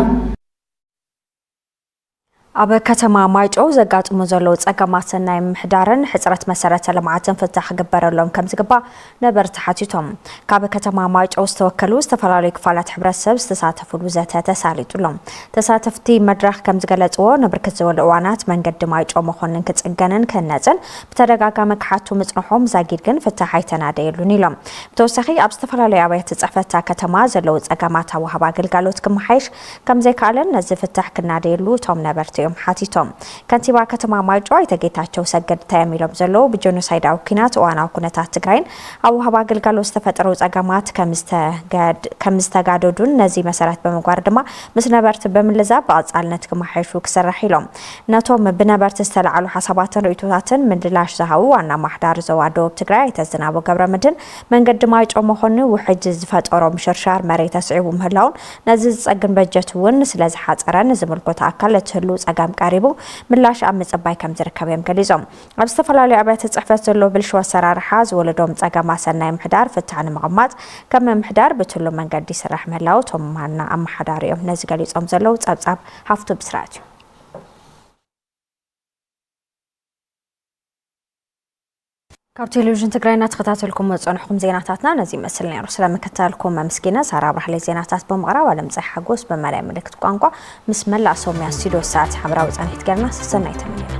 ኣብ ከተማ ማይጨው ዘጋጥሙ ዘለዉ ጸገማት ናይ ምምሕዳርን ሕጽረት መሰረተ ልምዓትን ፍታሕ ክግበረሎም ከም ዝግባእ ነበርቲ ሓቲቶም። ካብ ከተማ ማይጨው ዝተወከሉ ዝተፈላለዩ ክፋላት ሕብረተሰብ ዝተሳተፉሉ ዘተ ተሳሊጡሎም። ተሳተፍቲ መድረኽ ከም ዝገለጽዎ፣ ንብርክት ዝበሉ እዋናት መንገዲ ማይጨው መኮንን ክጽገንን ክህነጽን ብተደጋጋሚ ክሓቱ ምጽንሖም ዛጊድ ግን ፍታሕ ኣይተናደየሉን ኢሎም። ብተወሳኺ ኣብ ዝተፈላለዩ ኣብያተ ጽሕፈት እታ ከተማ ዘለዉ ጸገማት ኣወሃህባ ኣገልጋሎት ክመሓየሽ ከም ዘይከኣለን ነዚ ፍታሕ ክናደየሉ እቶም ነበርቲ እዮም ሓቲቶም። ከንቲባ ከተማ ማይጨው ኣይተ ጌታቸው ሰገድ ተያም ኢሎም ዘለዉ ብጀኖሳይዳዊ ኲናት እዋናዊ ኩነታት ትግራይን ኣብ ወሃባ ኣገልጋሎት ዝተፈጠሩ ጸገማት ከም ዝተገድ-፣ ከም ዝተጋደዱን ነዚ መሰረት ብምግባር ድማ ምስ ነበርቲ ብምልዛብ ብቐጻልነት ክመሓየሹ ክስራሕ ኢሎም። ነቶም ብነበርቲ ዝተለዓሉ ሓሳባትን ርእይቶታትን ምድላሽ ዝሃቡ ዋና ኣማሓዳሪ ዞባ ደቡብ ትግራይ ኣይተ ዝናቡ ገብረመድህን መንገዲ ማይጨው መኾኒ ውሕጅ ዝፈጠሮ ምሽርሻር መሬት ኣስዒቡ ምህላውን ነዚ ዝጸግን በጀት እውን ስለ ዝሓጸረ ንዝምልከቶ ኣካል እቲ ህልው ጸገም ቀሪቡ ምላሽ ኣብ ምጽባይ ከም ዝርከብ እዮም ገሊጾም። ኣብ ዝተፈላለዩ ኣብያተ ጽሕፈት ዘሎ ብልሽው ኣሰራርሓ ዝወለዶም ጸገማት ሰናይ ምሕዳር ፍታሕ ንምቕማጥ ከም ምምሕዳር ብትሉ መንገዲ ይስራሕ ምህላው እቶም ዋና ኣመሓዳሪ እዮም ነዚ ገሊጾም ዘለዉ። ጸብጻብ ሃፍቱ ብስራት እዩ። ካብ ቴሌቪዥን ትግራይ እናተኸታተልኩም ዝፀንሕኩም ዜናታትና ነዚ ይመስል ነይሩ። ስለምክታልኩም ኣመስጊነ። ሳራ ኣብርሃለይ ዜናታት ብምቕራብ፣ ኣለምፀይ ሓጎስ ብመላይ ምልክት ቋንቋ ምስ መላእ ሰሙያ ስቱዲዮ ሰዓት ሓብራዊ ፃኒት ገርና ሰሰናይ ተመኘና።